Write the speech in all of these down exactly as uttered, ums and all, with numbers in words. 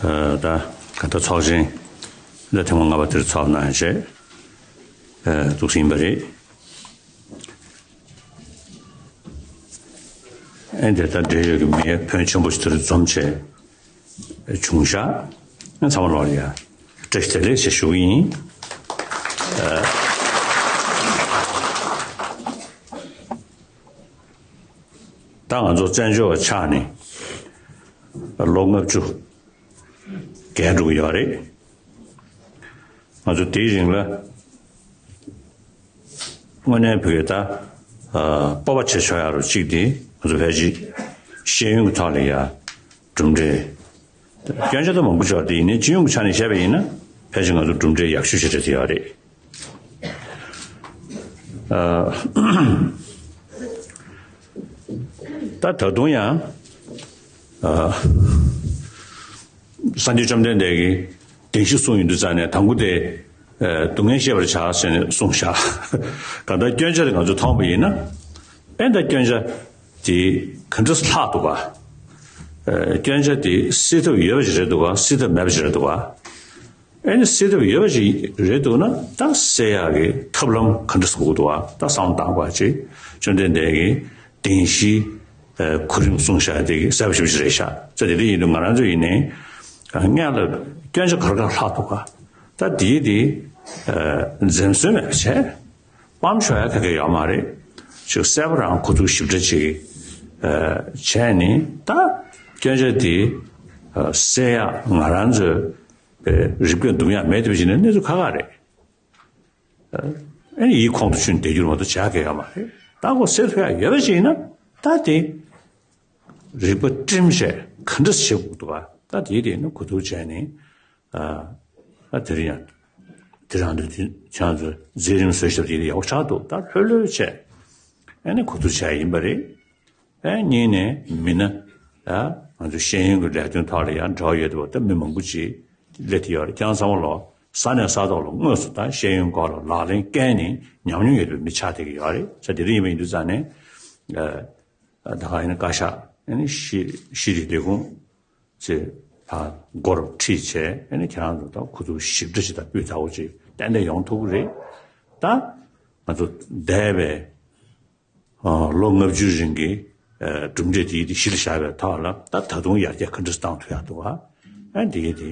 ད་ག་ད་ཚོགས་ཆེན་ད་ཐེངས་མ་ལྔ་པ་དེར་ཚོགས་གནང་བྱས་འདུག་ཟིན་པ་རེད། ཨེ་འདི་ལྟར་འབྲེལ་ཡོད་ཀྱི་མི་ཕོན་ཆེན་པོ་ཞིག་དེར་འཛོམས་བྱས་བྱུང་ཤག་ཚང་མ་ལོག་ལ་ཡ་བཀྲ་ཤིས་བདེ་ལེགས་ཞེས་ཞུ་གི་ཡིན། ད་ང་ཚོ་བཙན་བྱོལ་བ་ཆགས་ནས་ལོ་ལྔ་བཅུ་བརྒལ་འགྲོ་གི་ཡོད་རེད། ང་ཚོ་དེའི་རིང་ལ་དངོས་གནས་བོད་ཀྱི་ད་སྤོབས་པ་བྱེད་ཆོག་ཡ་རུ་གཅིག་དེ་ང་ཚོ་ཕལ་ཆེར་ཤེས་ཡོན་གྱི་ཐོག་ལ་ཡ་གྲུབ་འབྲས་སྐྱོན་ཆ་ད་མང་པོ་ཆགས་དེ་ཡིན་ནའི་སྤྱི་ཡོངས་ཀྱི་ཆ་ནས་བཤད་པ་ཡིན་ན་ཕལ་ཆེར་ང་ཚོ་གྲུབ་འབྲས་ཡག་ཤོས་ཤིག་རེད་ཟེར་ཡ་རེད། ད་ད་དུང་ཡང་སངས་རྒྱས་བཅོམ་ལྡན་འདས་ཀྱིས་བདེན་བཞི་གསུངས་ཡོང་དུས་ཙང་ནས་དང་པོ་དེ་སྡུག་བསྔལ་ཤེས་པར་བྱ་ཟེར་ནས་གསུངས་བཞག་གང་ལྟར་སྐྱོན་ཆ་དེ་ང་ཚོས་མཐོང་བ་ཡིན་ན་ཨེ་ད་སྐྱོན་ཆ་དེ་ག་འདྲ་ལྷག་འདུག་ག་སྐྱོན་ཆ་དེ་སེལ་ཐབས་ཡོད་པ་ཞིག་རེད་འདུག་ག་སེལ་ཐབས་མེད་པ་ཞིག་རེད་འདུག་ག་ཨེ་ནི་སེལ་ཐབས་ཡོད་པ་ཞིག་རེད་འདུག་ན་ད་སེལ་ཡག་གི་ཐབས་ལམ་ག་འདྲ་བཟོ་དགོས་འདུག་བ། ད་བསམ་བློ་བཏང་དགོས་པ་ཅིག་བཅོམ་ལྡན་འདས་ཀྱིས་བདེན་བཞིའི་གོ་རིམ་གསུངས་བཞག་དེ་གི་གསལ་པོ་ཞེ་པོ་ཅིག་རེད་ཤག་ཙང་དེ་འདྲ་ཡིན་དུས་ང་རང་ཚོ་ཡིན་ནའི་སྔོན་ལ་སྐྱོན་ཆ་ག་རེ་ག་རེ་ལྷག་འདུག་ག་ད་དེའི་དེ་འཛེམ་ཟོན་མེད་པ་བྱས་སྤམ་ཤོར་ཡག་ག་གེ་ཡོད་མ་རེད། ཅིག་གསལ་པོ་རང་གོ་ཐུག་ཞིབ་ཕྲ་ཅིག་བྱས་ནས་ད་སྐྱོན་ཆ་དེ་སེལ་ཡག་ང་རང་ཚོའི་པའི་རིག་པས་འདུམ་ཡག་མེད་དེ་བཞིན་གནས་ཚུལ་ཁག་ཁག་རེད། ཨེ་ཡིད་ཁོང་དུ་ཆུད་བསྡད་རྒྱུར་མ་གཏོགས་བྱ་དགོས་ཡོད་མ་རེད། ད་ཁོ་སེལ་ཐུབ་ཡག་ཡོད་པ་ཞིག་ཡིན་ན་ད་དེ་རིག་པ་བསྒྲིམས་བྱས་ག་འདྲ་བྱེད་དགོས་འདུག་ག་ད་དེའི་དེ་ནི་གོ་བསྡུར་བྱས་ནས་ད་དེ་རིང་ཡང་དེ་རང་དུ་ཁྱེད་ཚོ་མཛད་རིམ་བཟོས་ཞབས་ཀྱི་ཡག་པོ་ཆགས་འདུག་ད་ལྷོད་ལྷོད་བྱས་ཨེ་ནི་གོ་བསྡུར་བྱས་ཡིན་པ་རེད། ཨེ་གཉིས་ནས་མི་སྣ་ཡ་ང་ཚོ་ཤེས་ཡོན་གྱི་ལས་དོན་ཐོག་ལ་ཡང་འབྲེལ་བ་ཡོད་དུས་ད་མི་མང་པོ་ཅིག་སླེབས་ཀྱི་ཡོད་རེད། ཁྱེད་རང་ཚང་མ་ལོ་ས་གནས་ས་ཐོག་ལ་དངོས་སུ་ད་ཤེས་ཡོན་སྐོར་ལ་ལག་ལེན་བཀལ་ནས་ཉམས་མྱོང་ཡོད་པའི་མི་ཆགས་བསྡད་ཀྱི་ཡོད་རེད། ས་དེ་འདྲ་ཡིན་པ་ཡིན་དུས་ཙང་ནས་ད་ག་ཡིན་ན་བཀའ་ཤག་ཨེ་ནི་ཤེས་ཤེས་རིག་ལས་ཁུངས་ཚེ་ཕ་སྒོར་ཁྲིད་བྱས་ཨེ་ནི་ཁྱེད་རང་ཚོ་ད་ཁུ་ཚུར་ཞིབ་ཕྲ་ཞིག་ད་སྤུས་དག་པོ་ཅིག་ཏན་ཏན་ཡོང་ཐུབ་ཀྱི་རེད། ད་ང་ཚོ་འདས་པའི་ལོ་ལྔ་བཅུའི་རིང་གི་གྲུབ་འབྲས་དེ་དེ་གཞི་ལ་བཞག་པའི་ཐོག་ལ་ད་ད་དུང་ཡར་རྒྱས་ག་འདྲ་བཏང་ཐུབ་ཡག་འདུག་ག་ཨ་འདི་གི་དེ་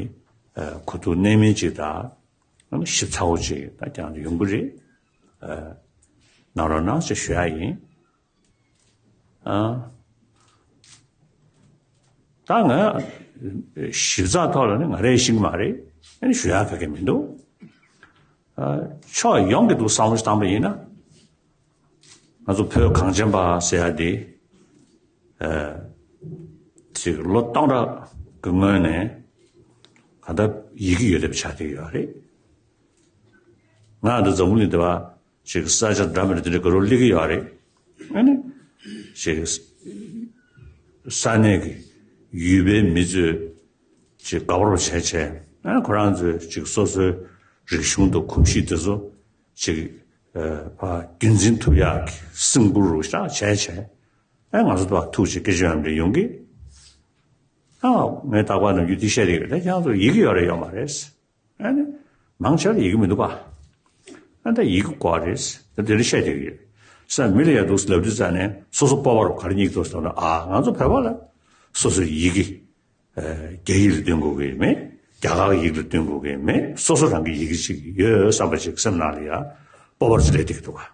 གོ་བསྡུར་གནད་སྨིན་ཅིག་དང་ཞིབ་ཚགས་པོ་ཅིག་ད་ཀྱང་ཡོང་གི་རེད། གནང་རོགས་གནང་ཞེས་ཞུ་ཡག་ཡིན། ཨ། ད་ང་ཞིབ་ཚགས་ཐོག་ལ་ནི་ང་རས་ཤེས་ཀྱི་མ་རེད། ཨ་ནི་ཞུ་ཡག་ག་གེ་མི་འདུག་ཨ། ཕྱོགས་ཡོངས་ཀྱི་འདུག་བསམ་བློ་བཏང་པ་ཡིན་ན། ང་ཚོ་བོད་གངས་ཅན་པ་ཟེར་ཡག་དེ། ཨ། ཅིག་ལོ་སྟོང་ཕྲག་གི་སྔོན་ནས་ག་ད་ཡི་གེ་ཡོད་བསྡད་པ་ཆགས་བསྡད་ཡོད་རེད། ང་འདི་འཛམ་བུ་གླིང་འདི་བ་ཅིག་ས་ཆ་འདྲ་མི་འདྲ་དེ་འདྲ་ག་རུ་སླེབས་ཀྱི་ཡོད་རེད། ཨ་ནི་ཅིག་ས་གནས་ཀྱི་ཡུལ་པའི་མི་ཚོས་ཅིག་དགའ་པོ་བྱས་བྱས་ཨ་ནི་ཁོ་རང་ཚོས་ཅིག་སོ་སོའི་རིག་གཞུང་དང་གོམས་གཤིས་དེ་ཚོ་ཅིག་ཕར་རྒྱུན་འཛིན་ཐུབ་ཡག་གི་སེམས་ཁུར་རུ་ཤག་བྱས་བྱས་ཨ་ང་ཚོ་དང་ཐུག་ཅིག་སྐད་ཆ་ཡང་འདྲ་ཡོང་གི་ཨ་ངས་རྟག་པར་ནམ་རྒྱུན་འདི་བཤད་བསྡད་ཀྱི་རེད། ད་ཁྱེད་རང་ཚོ་ཡི་གེ་ཡོད་རེད་ཡོད་མ་རེད། ཨ་ནི། མང་ཆེ་བ་ཡི་གེ་མི་འདུག་ག་ཨ་ད་ཡི་གེ་དགོས་རེད། ད་དེ་འདྲ་བཤད་བསྡད་ཀྱི་ཡོད། ས་མི་ལ་ཡ་འདུག་ལབ་དུས་ཙ་ནས་སོ་སོ་སྤོབས་པ་རུ་ག་རེ་སྙེག་འདུག་ཟེར་ན་ཨ་ང་ཚོ་བོད་པ་ལ་སོ་སོའི་ཡི་གེ་རྒྱ་ཡིག་ལ་འདོན་དགོས་ཀྱི་མེད། རྒྱ་གར་ཡིག་ལ་འདོན་དགོས་ཀྱི་མེད། སོ་སོ་རང་གི་ཡི་གེ་ཅིག་ཡོད་བསམ་པ་ཅིག་སེམས་ནང་ལ་ཡ་སྤོབས་པ་རུ་ཅིག་སླེབས་བསྡད་ཀྱི་འདུག་ག་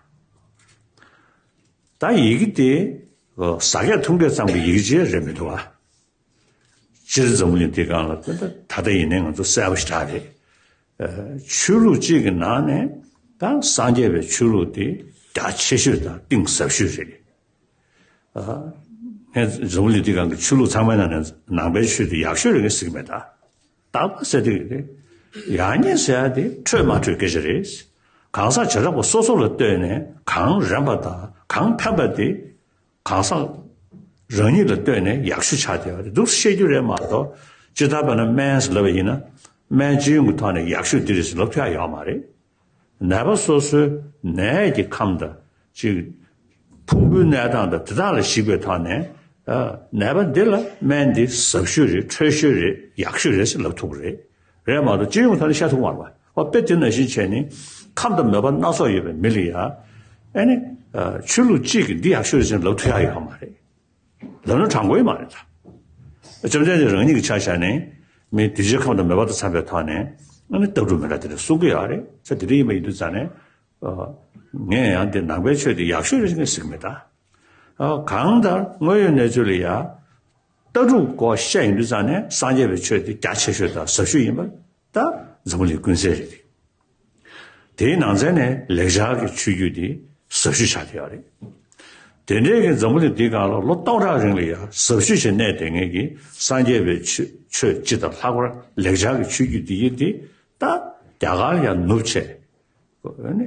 ད་ཡི་གེ་དེ་ཟ་སྐད་འཐུང་སྐད་ཙམ་གྱི་ཡི་གེ་ཅིག་རེད་མི་འདུག་ག་སྤྱིར་འཛམ་བུ་གླིང་འདིའི་སྒང་ལ་ད་ལྟ་ད་ལྟ་ཡིན་ནའི་ང་ཚོ་གསལ་པོ་ཞེ་དྲག་རེད། ཆོས་ལུགས་གཅིག་གི་ནང་ནས་ད་སངས་རྒྱས་པའི་ཆོས་ལུགས་དེ་རྒྱ་ཆེ་ཤོས་དང་གཏིང་ཟབ་ཤོས་རེད། ངས་འཛམ་བུ་གླིང་འདིའི་སྒང་གི་ཆོས་ལུགས་ཚང་མའི་ནང་ནས་ནང་པའི་ཆོས་དེ་ཡག་ཤོས་རེད་ངས་ཟེར་གྱི་མེད་ད། རྟག་པར་ཟེར་དེ་རེད། ཡག་ཉེས་ཟེར་ཡག་དེ་འཕྲོད་མ་འཕྲོད་སྐད་ཆ་རེད། གང་ཟག་བྱེ་བྲག་པ་སོ་སོ་ལ་ལྟོས་ནས་གང་རན་པ་དང་གང་ཕན་པ་དེ། གང་ཟག་རང་ཉིད་ལ་ལྟོས་ནས་ཡག་ཤོས་ཆགས་བསྡད་པ་རེད་འདུག་བཤད་རྒྱུ་རེད་མ་གཏོགས་ཇི་ལྟར་བས་ན་སྨན་ཟེར་ལབ་པ་ཡིན་ན་སྨན་སྤྱི་ཡོངས་ཀྱི་ཐོག་ནས་ཡག་ཤོས་འདི་རེད་ཟེར་ལབ་ཐུབ་ཡག་ཡོད་མ་རེད། ནད་པ་སོ་སོའི་ནད་ཀྱི་ཁམས་དང་ཅིག་ཕུང་པོའི་གནས་སྟངས་དང་དེ་དག་ལ་གཞིགས་པའི་ཐོག་ནས་ ནད་པ་འདི་ལ་སྨན་འདི་ཟབ་ཤོས་རེད། འཕྲོད་ཤོས་རེད། ཡག་ཤོས་རེད་ཟེར་ལབ་ཐུབ་ཀྱི་རེད། རེད་མ་གཏོགས་སྤྱི་ཡོངས་ཐོག་ནས་བཤད་ཐུབ་མ་རེད་པ། ཨོ་དཔེ་དེ་ནང་བཞིན་བྱས་ནས་ཁམས་དང་མོས་པ་སྣ་ཚོགས་ཡོད་པའི་མི་ལ་ཡ། ཨ་ནི་ཆོས་ལུགས་གཅིག་གིས་འདི་ཡག་ཤོས་རེད་ཟེར་ལབ་ཐུབ་ཡག་ཡོད་མ་རེད། ལབ་ན་དྲང་པོ་ཡོད་མ་རེད་ད། བཅོམ་ལྡན་འདས་རང་ཉིད་ཀྱི་ཆ་བཞག་ནས་མི་གདུལ་བྱའི་ཁམས་དང་མོས་པ་དང་འཚམས་པའི་ཐོག་ནས་ཨ་ནི་ལྟ་གྲུབ་མི་འདྲ་དེ་འདྲ་གསུང་གི་ཡོད་རེད། ས་དེ་འདྲ་ཡིན་པ་ཡིན་དུས་ཙང་ནས། ངས་ཡང་དེ་ནང་པའི་ཆོས་དེ་ཡག་ཤོས་རེད་ཟེར་གྱི་མེད་ད། གང་ལྟར་དངོས་ཡོད་གནས་ཚུལ་ལ་ཡ། ལྟ་གྲུབ་སྐོར་བཤད་ཡོང་དུས་ཙང་ནས་སངས་རྒྱས་པའི་ཆོས་དེ་རྒྱ་ཆེ་ཤོས་དང་ཟབ་ཤོས་ཡིན་པ་ད་འཛམ་བུ་གླིང་ཀུན་གསལ་རེད། དེའི་ནང་ཚན་ནས་ལེགས་སྦྱར་གྱི་ཆོས་བརྒྱུད་དེ་ཟབ་ཤོས་ཆགས་བསྡད་ཡོད་རེད། དེ་འདྲའི་གི་འཛམ་བུ་གླིང་འདིའི་སྒང་ལ་ལོ་སྟོང་ཕྲག་རིང་ལ་ཡ་ཟབ་ཤོས་ཤིག་གནས་བསྡད་མཁན་གྱི་སངས་རྒྱས་པའི་ཆོས་ཆོས་སྤྱི་དང་ལྷག་པར་ལེགས་སྦྱར་གྱི་ཆོས་བརྒྱུད་འདི་ཡིན་དེ་ད་རྒྱ་གར་ལ་ཡ་ནུབ་བྱས། ནི།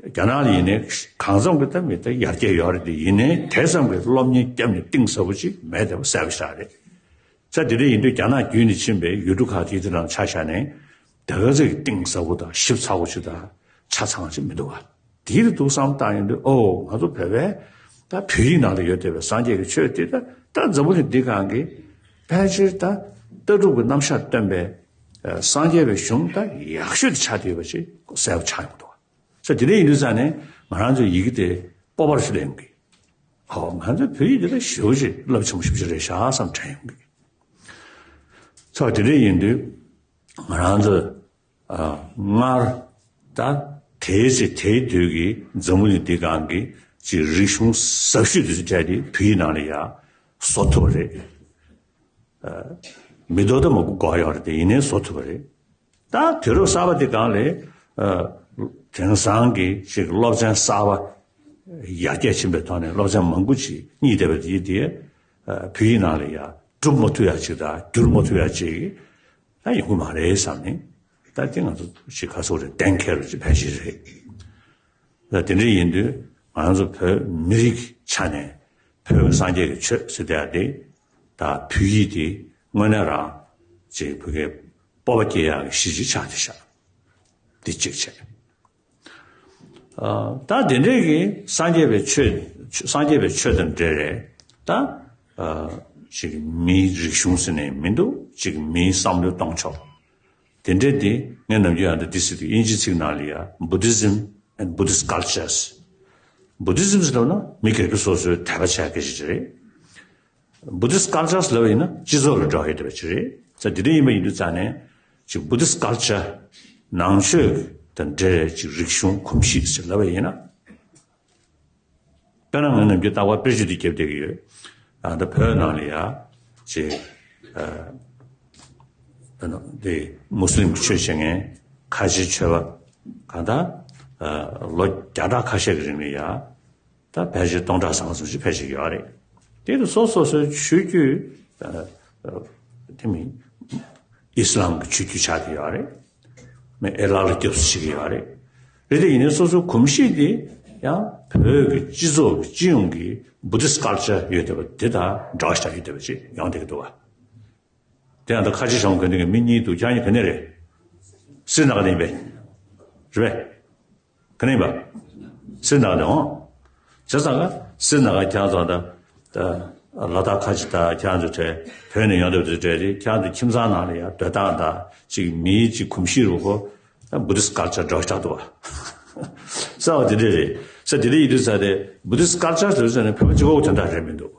རྒྱ་ནག་ལ་ཡིན་ནའི་གང་འཚམ་གྱི་ད་མི་ད་ཡར་རྒྱས་ཡོད་རེད་དེ་ཡིན་ནའི་དེ་ཙམ་གྱི་སློབ་གཉེར་བརྒྱབ་ནས་གཏིང་ཟབ་པོ་ཅིག་མེད་བསྡད་པ་གསལ་པོ་ཞིག་རེད། ས་དེ་འདྲ་ཡིན་དུས་རྒྱ་ནག་བརྒྱུད་ནས་ཕྱིན་པའི་ཡུལ་གྲུ་ཁག་དེའི་དེ་རང་ཆ་བཞག་ནས་དེ་ག་ཚོད་ཀྱི་གཏིང་ཟབ་པོ་དང་ཞིབ་ཚགས་པོ་ཅིག་དང་ཆ་ཚང་ཅིག་མི་འདུག་བ། དེའི་དུས་འདུག་བསམ་བཏང་ཡོང་དུས་ཨོ་ང་ཚོ་བོད་པའི་ད་བོད་ཡིག་ནང་ལ་ཡོད་བསྡད་པའི་སངས་རྒྱས་ཀྱི་ཆོས་དེ་ད་ད་འཛམ་བུ་གླིང་འདི་སྒང་གི་ཕལ་ཆེར་ད་ལྟ་གྲུབ་ཀྱི་རྣམ་གཞག་སྟོན་པའི་སངས་རྒྱས་པའི་གཞུང་ད་ཡག་ཤོས་དེ་ཆགས་བསྡད་པ་ཅིག་གསལ་པོ་ཆགས་ཡོང་གི་འདུག་ས་དེ་འདྲ་ཡིན་དུས་ཙང་ནས་ང་རང་ཚོའི་ཡི་གེ་དེ་སྤོབས་པ་ཞིག་སླེབས་ཡོང་གི། ཧོ་ང་ཚོའི་བོད་ཡིག་དེ་ད་ཞེ་པོ་ཅིག་རླབས་ཆེན་པོ་ཞེ་པོ་ཅིག་རེད་ཤག་བསམ་དྲན་ཡོང་གི། ས་དེ་འདྲ་ཡིན་དུས་ང་རང་ཚོ་སྔར་ད་དེའི་ཚེ་དེའི་དུས་ཀྱི་འཛམ་བུ་གླིང་འདི་སྒང་གི་ཅིག་རིག་གཞུང་ཟབ་ཤོས་དེ་ཚོ་སྤྲད་དེ་བོད་ཡིག་ནང་ལ་ཡ་བཟོ་ཐུབ་པ་རེད། མི་ལྡོག་ད་མང་པོ་དགོས་ཡོད་རེད་དེ་ཡིན་ནའི་བཟོ་ཐུབ་པ་རེད། ད་དུས་རབས་གསར་པ་འདི་སྒང་ལ་དེང་སང་གི་ཅིག་སློབ་ཚན་གསར་པ་ཡར་རྒྱས་ཕྱིན་པའི་ཐོག་ནས་སློབ་ཚན་མང་པོ་ཅིག་རྙེད་བསྡད་པ་དེ་དེ་བོད་ཡིག་ནང་ལ་ཡ་སྒྲུབ་མ་ཐུབ་ཡ་ཅིག་དང་བསྒྱུར་མ་ཐུབ་ཡ་ཅིག་ད་ཡོང་གི་མ་རེད་བསམ་ནས་ད་དེ་ང་ཚོ་ཅིག་ག་ཚོད་རེད་གཏན་འཁེལ་རུ་ཅིག་ཕལ་ཆེར་རེད། ད་དེ་འདྲ་ཡིན་དུས་ང་ཚོ་བོད་མི་རིགས་ཆ་ནས་བོད་ཀྱི་སངས་རྒྱས་ཀྱི་ཆོས་ཟེར་བསྡད་ཡ་དེ་ད་བོད་ཡིག་དེ་དངོས་གནས་རང་ཅིག་བོད་སྐད་སྤོབས་པ་སྐྱེ་ཡག་གི་གཞི་ཅིག་ཆགས་བསྡད་ཤག་འདི་གཅིག་བྱས། ཨ་ད་དེ་འདྲའི་གི་སངས་རྒྱས་པའི་ཆོས་སངས་རྒྱས་པའི་ཆོས་དང་འབྲེལ་རེད་ད། ཨ་ཅིག་མིའི་རིག་གཞུང་ཟེར་ནས་མི་འདུག་ཅིག་མིའི་བསམ་བློའི་གཏོང་ཕྱོགས། དེ་འདྲ་དེ་ངས་ནམ་རྒྱུན་ཡང་འདི་འདི་ཟེར་དུས་དབྱིན་ཇིའི་ཚིག་ནང་ལ་ཡ་Buddhism and Buddhist cultures། Buddhism ཟེར་ན་མི་སྒེར་གྱི་སོ་སོའི་དད་པ་བྱ་སྐད་ཆ་ཅིག་རེད། Buddhist cultures ལབ་པ་ཡིན་ན་སྤྱི་ཚོགས་ལ་འགྲོ་ཡོད་བསྡད་པ་ཅིག་རེད། ས་དེ་འདྲ་ཡིན་པ་ཡིན་དུས་ཙང་ནས་ཅིག་Buddhist culture ནང་ཆོས་དང་འབྲེལ་བའི་ཅིག་རིག་གཞུང་གོམས་གཤིས་ཟེར་ལབ་པ་ཡིན་ན། དཔེར་ན་ང་ནམ་རྒྱུན་རྟག་པར་དཔེར་བརྗོད་འདི་རྒྱབ་བསྡད་ཀྱི་ཡོད། ཨ་ད་བོད་ནང་ལ་ཡ་ཅིག་ཨ་ཨ་ནི་འདི་མུ་སི་ལིམ་གྱི་ཆོས་བྱེད་མཁན་ཁ་ཆེའི་ཆོས་པ་གང་ལྟར་ཨ་ལོ་བརྒྱ་ཕྲག་ཁ་ཤས་ཀྱི་རིང་ལ་ཡ་ད་ཕལ་ཆེར་སྟོང་ཕྲག་ཟིན་པ་ཙམ་ཞིག་ཕལ་ཆེར་ཡོད་རེད། དེ་ལ་སོ་སོ་སོའི་ཆོས་བརྒྱུད་ཨ་ཨ་དེ་མིན་ཨི་སི་ལམ་གྱི་ཆོས་བརྒྱུད་ཆགས་བསྡད་ཡོད་རེད། མི་ཨེ་ལགས་ལ་སྐྱབས་སུ་མཆི་གི་ཡོད་རེད། རེད་དེ་ཡིན་ནའི་སོ་སོའི་གོམས་གཤིས་དེ་ཡང་བོད་ཀྱི་སྤྱི་ཚོགས་ཀྱི་སྤྱི་ཡོངས་ཀྱི་Buddhist culture ཡོད་བསྡད་པ་དེ་དང་འདྲ་བ་ཞིག་ཡོད་བསྡད་པ་ཅིག་ཡོང་བསྡད་ཀྱི་འདུག་བ། དེ་ཡང་ད་ཁ་ཆེ་ཞང་དགོན་སྡེ་གི་མི་གཉིས་འདུག་ཁྱེད་གཉིས་ག་ནས་རེད། སི་རི་ན་ག་ནས་ཡིན་པས། རེད་པས། ག་ནས་ཡིན་པ། སི་རི་ན་ག་ནས་འོང་། བྱས་ཙང་ག་སི་རི་ན་ག་ཁྱེད་ཚོ་ད་ད་ལ་དྭགས་ཁ་ཆེ་ད་ཁྱེད་ཚོ་བྲལ་བོད་ནས་ཡོང་བསྡད་པ་དེ་བྲལ་རེད། ཁྱེད་ཚོ་ཁྱིམ་ཚང་ནང་ལ་ཡང་སྡོད་སྟངས་དང་ཅིག་མིའི་ཅིག་གོམས་གཤིས་རུ་ཁོ་ད་Buddhist culture འདྲ་བོ་ཆགས་འདུག་བ། ས་བ་དེ་འདྲ་རེད། ས་དེ་འདྲ་ཡིན་དུས་ས་དེ་Buddhist culture ཟེར་ཟེར་ནས་བོད་པ་གཅིག་པོ་དོན་དག་རེད་མི་འདུག་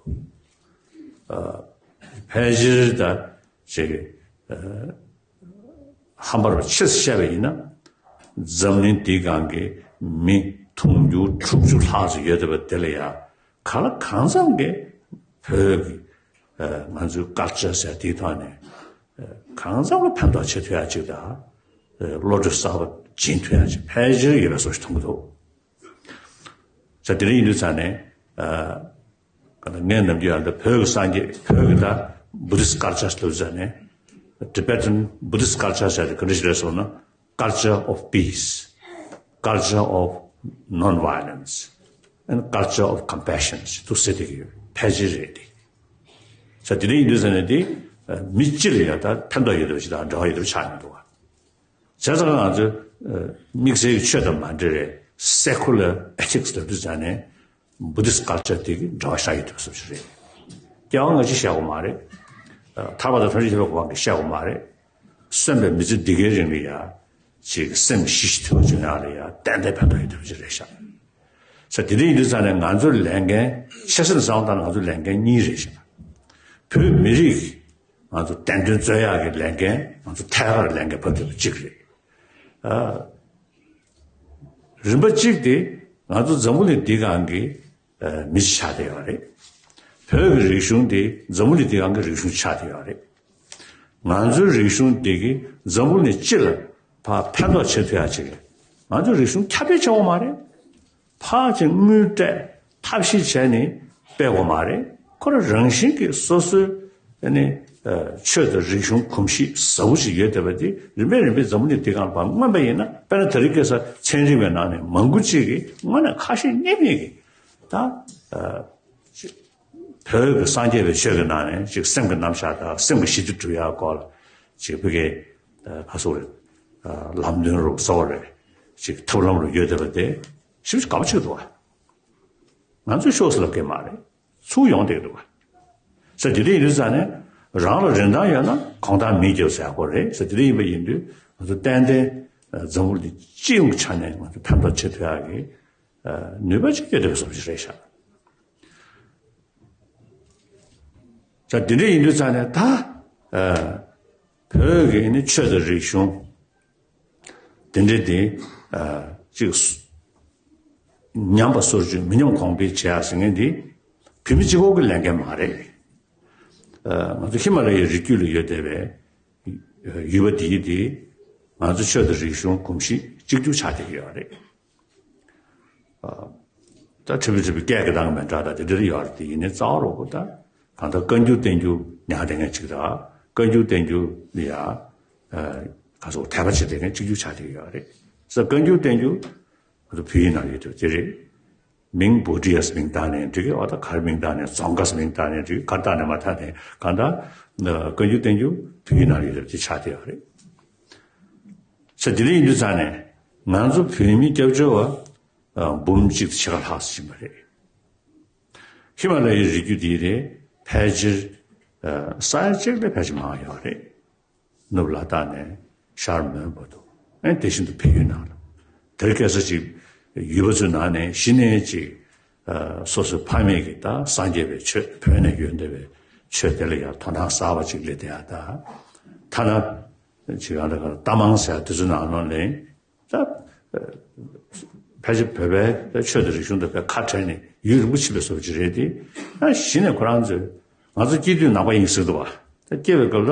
ཕལ་ཆེར་ད་ཅིག་ཧམ་པ་རུ་ཆེ་ཙམ་བཤད་པ་ཡིན་ན། འཛམ་གླིང་འདིའི་སྒང་གི་མི་དུང་ཕྱུར་དྲུག་ཅུ་ལྷག་ཙམ་ཡོད་བསྡད་པ་དེ་ལ་ཡང་གང་ལ་གང་འཚམ་གྱི་བོད་ཀྱི་ང་ཚོའི་culture ཟེར་དེའི་ཐོག་ནས་གང་འཚམ་ལ་ཕན་ཐོགས་བྱེད་ཐུབ་ཡ་ཅིག་དང་། བློ་གྲོས་གསར་པ་སྦྱིན་ཐུབ་ཡ་ཅིག་ཕལ་ཆེར་ཡོད་པའི་བཟོ་ཞིག་མཐོང་གི་འདུག་ས་དེ་འདྲ་ཡིན་དུས་ཙང་ནས། ང་ནམ་རྒྱུན་ཡང་འདི་བོད་ཀྱི་སངས་རྒྱས་བོད་ཀྱི་ད་Buddhist culture ལབ་ཙང་ནས་Tibetan Buddhist culture ཟེར་དེ་ག་འདྲ་ཞིག་རེད་ཟེར་ན། Culture of peace, culture of non-violence and culture of compassion ཞེས་ཐུགས་སྲས་དེ་གི་ཕལ་ཆེར་རེད་དེ། ས་དེ་འདྲ་ཡིན་དུས་ཙང་ནས་དེ་མི་སྤྱི་ལ་ཡང་ད་ཕན་ཐོགས་ཡོད་པ་ཞིག་དང་འབྲེལ་བ་ཡོད་པ་ཆགས་ཡོང་འདུག་བ། བྱས་ཙང་ང་ཚོས་དམིགས་བསལ་གྱི་ཆོས་དང་མ་འབྲེལ་བའི་secular ethics ལབ་དུས་ཙང་ནས་Buddhist culture དེ་གི་འབྲེལ་བ་ཆགས་ཡོད་པ་བཟོ་ཞིག་རེད། སྐྱེ་བ་སྔ་ཕྱི་བཤད་དགོས་མ་རེད། ཐར་པ་དང་ཐམས་ཅད་མཁྱེན་པའི་གོ་འཕང་གི་བཤད་དགོས་མ་རེད། གསོན་པའི་མི་ཚེ་འདི་གའི་རིང་ལ་ཡ། ཅིག་སེམས་ཞི་ཞིང་དུལ་བ་བྱུང་ཡག་ལ་ཡ་ཏན་ཏན་ཕན་ཐོགས་ཡོད་བསྡད་པ་ཅིག་རེད་ཤག་ས་དེ་འདྲ་ཡིན་དུས་ཙང་ནས་ང་ཚོའི་ལས་འགན་ཆེ་ས་ནས་བསམ་བློ་བཏང་ན་ང་ཚོའི་ལས་འགན་གཉིས་རེད་ཤག་བོད་མི་རིགས་ང་ཚོ་བདེན་དོན་རྩོད་ཡག་གི་ལས་འགན། ང་ཚོ་ཐད་ཀར་ལས་འགན་ཕབ་ཐུབ་པ་གཅིག་རེད། རིམ་པ་གཅིག་དེ་ང་ཚོ་འཛམ་བུ་གླིང་འདིའི་སྒང་གི་མི་ཆགས་བསྡད་ཡོད་རེད། བོད་ཀྱི་རིག་གཞུང་དེ་འཛམ་བུ་གླིང་འདིའི་སྒང་གི་རིག་གཞུང་ཆགས་བསྡད་ཡོད་རེད། ང་ཚོའི་རིག་གཞུང་འདི་གིས་འཛམ་བུ་གླིང་སྤྱི་ལ་ཕར་ཕན་ཐོགས་བྱེད་ཐུབ་ཡག་ཅིག་རེད། ང་ཚོའི་རིག་གཞུང་ཁྱབ་སྤེལ་བྱེད་དགོས་མ་རེད། ཕར་ཅིག་དངུལ་སྤྲད་ཐབས་ཤེས་བྱས་ནས་སྤེལ་དགོས་མ་རེད། ཁོ་རང་རང་བཞིན་གྱིས་སོ་སོའི་ཨ་ནི་ཆོས་དང་རིག་གཞུང་གོམས་གཤིས་ཟབ་པོ་ཞིག་ཡོད་བསྡད་པ་དེ་རིམ་པས་རིམ་པས་འཛམ་བུ་གླིང་འདི་སྒང་ལ་ཕར་མངོན་པ་ཡིན་ན། དཔེར་ན་དེ་རིང་ཁ་སང་ཚན་རིག་པའི་ནང་ནས་མང་པོ་ཅིག་གིས་དངོས་གནས་ཁ་ཞེ་གཉིས་མེད་ཀྱིས་ད་བོད་ཀྱི་སངས་རྒྱས་པའི་ཆོས་ཀྱི་ནང་ནས་ཅིག་སེམས་ཀྱི་རྣམ་གཞག་དང་སེམས་ཀྱི་ཞི་བདེ་སྒྲུབ་ཡག་སྐོར་ལ་ཅིག་བོད་ཀྱི་ཁ་སོགས་རེད། ལམ་སྟོན་རུ་གསོལ་བ་རེད། ཅིག་ཐབས་ལམ་རུ་ཡོད་བསྡད་པ་དེ་ཞིབ་ཞིབ་དགའ་པོ་ཆགས་འདུག་བ། ང་ཚོས་ཤོག་ཟེར་ལབ་མཁན་མ་རེད། ཚུར་ཡོང་བསྡད་འདུག་བ། ས་དེ་འདྲ་ཡིན་དུས་ཙང་ནས་རང་ལ་རིན་ཐང་ཡོད་ན་གོང་ཐང་མིས་རྒྱབ་ཟེར་ཡག་སྐོར་རེད། ས་དེ་འདྲ་ཡིན་པ་ཡིན་དུས་ང་ཚོ་ཏན་ཏན་འཛམ་བུ་གླིང་སྤྱི་ཡོངས་ཀྱི་ཆ་ནས་ང་ཚོ་ཕན་ཐོགས་བྱེད་ཐུབ་ཡག་གི་ནུས་པ་ཅིག་ཡོད་བསྡད་པ་བཟོ་ཞིག་རེད་ཤག་ས་དེ་འདྲ་ཡིན་དུས་ཙང་ནས་ད་བོད་ཀྱི་ནི་ཆོས་དང་རིག་གཞུང་དེ་འདྲ་དེ་ཅིག་ཉམས་པ་སོར་ཆུད་མི་ཉམས་གོང་འཕེལ་བྱེད་ཡག་ཟེར་མཁན་འདི་བོད་མི་གཅིག་པོ་གི་ལས་འགན་མ་རེད། ང་ཚོ་ཧི་མ་ལ་ཡའི་རི་རྒྱུད་ལ་ཡོད་བསྡད་པའི་ཡུལ་པ་འདི་དེ་ང་ཚོ་ཆོས་དང་རིག་གཞུང་གོམས་གཤིས་གཅིག་གྱུར་ཆགས་བསྡད་ཀྱི་ཡོད་རེད། ད་ཁྲི་པི་ཁྲི་པི་སྐད་ཀྱི་གདངས་མི་འདྲ་ད་དེ་འདྲ་ཡོད་རེད། དེ་ཡིན་ནའི་རྩ་བ་རོགས་པོ་ད་གང་ལྟར་བཀའ་འགྱུར་བསྟན་འགྱུར་ཉར་བསྡད་མཁན་གཅིག་དང་། བཀའ་འགྱུར་བསྟན་འགྱུར་ལ་ཡ་ག་ཚོད་དད་པ་བྱེད་བསྡད་མཁན་གཅིག་གྱུར་ཆགས་བསྡད་ཀྱི་ཡོད་རེད། ས་བཀའ་འགྱུར་བསྟན་འགྱུར་ང་ཚོ་བོད་ཡིག་ནང་ཡོད་དུས་དེ་རེད། མིང་བོ་ཊི་ཡ་ཟེར་མིང་བཏགས་ནའི་འགྲིག་གི། འོ་ད་གར་མིང་བཏགས་ནའི་རྫོང་དགའ་ཟེར་མིང་བཏགས་ནའི་འགྲིག་གི། གར་བཏགས་ནའི་མ་བཏགས་ནའི་གང་ལྟར་བཀའ་འགྱུར་བསྟན་འགྱུར་བོད་ཡིག་ནང་ཡོད་དུས་དེ་ཆགས་བསྡད་ཡོད་རེད། ས་དེ་འདྲ་ཡིན་དུས་ཙང་ནས་ང་ཚོ་བོད་མི་སྐྱབས་བཅོལ་བ་འབུམ་གཅིག་དང་ཕྱེད་ཀ་ལྷག་ཙམ་ཕྱིན་པ་རེད། ཧི་མ་ལ་ཡའི་རི་རྒྱུད་འདི་རེད། ཕལ་ཆེར་ས་ཡ་གཅིག་ལས་ཕལ་ཆེར་མང་ཡོད་རེད། ནུབ་ལ་དྭགས་ནས་ཤར་མོན་བར་དུ། ཨེ་དེ་བཞིན་དུ་བལ་ཡུལ་ནང་ལ། དེར་ཁ་སང་ཅིག་ཡུལ་པ་ཚོའི་ནང་ནས་གཞི་ནས་ཅིག་སོ་སོའི་ཕ་མེས་ཀྱི་ད་སངས་རྒྱས་པའི་ཆོས་བོད་ནས་ཡོང་བསྡད་པའི་ཆོས་དེ་ལ་ཡང་དོ་སྣང་གསར་པ་ཅིག་སླེབས་བསྡད་ཡག་ད། ཐ་ན་ཅིག་ཡང་ད་ག་རྟ་མང་ཟེར་ཡག་དེ་ཚོའི་ནང་ལོགས་ནས། ད་ཕལ་ཆེར་བོད་པའི་ཆོས་དང་རིག་གཞུང་དང་དཔེ་ཁ་བྲལ་ནས་ཡུན་རིང་པོ་ཕྱིན་པའི་བཟོ་ཅིག་རེད་དེ། ད་གཞི་ནས་ཁོ་རང་ཚོས་ང་ཚོ་སྐྱེས་དུས་ནང་པ་ཡིན་ཟེར་འདུག་བ། ད་སྐྱེས་པའི་སྐབས་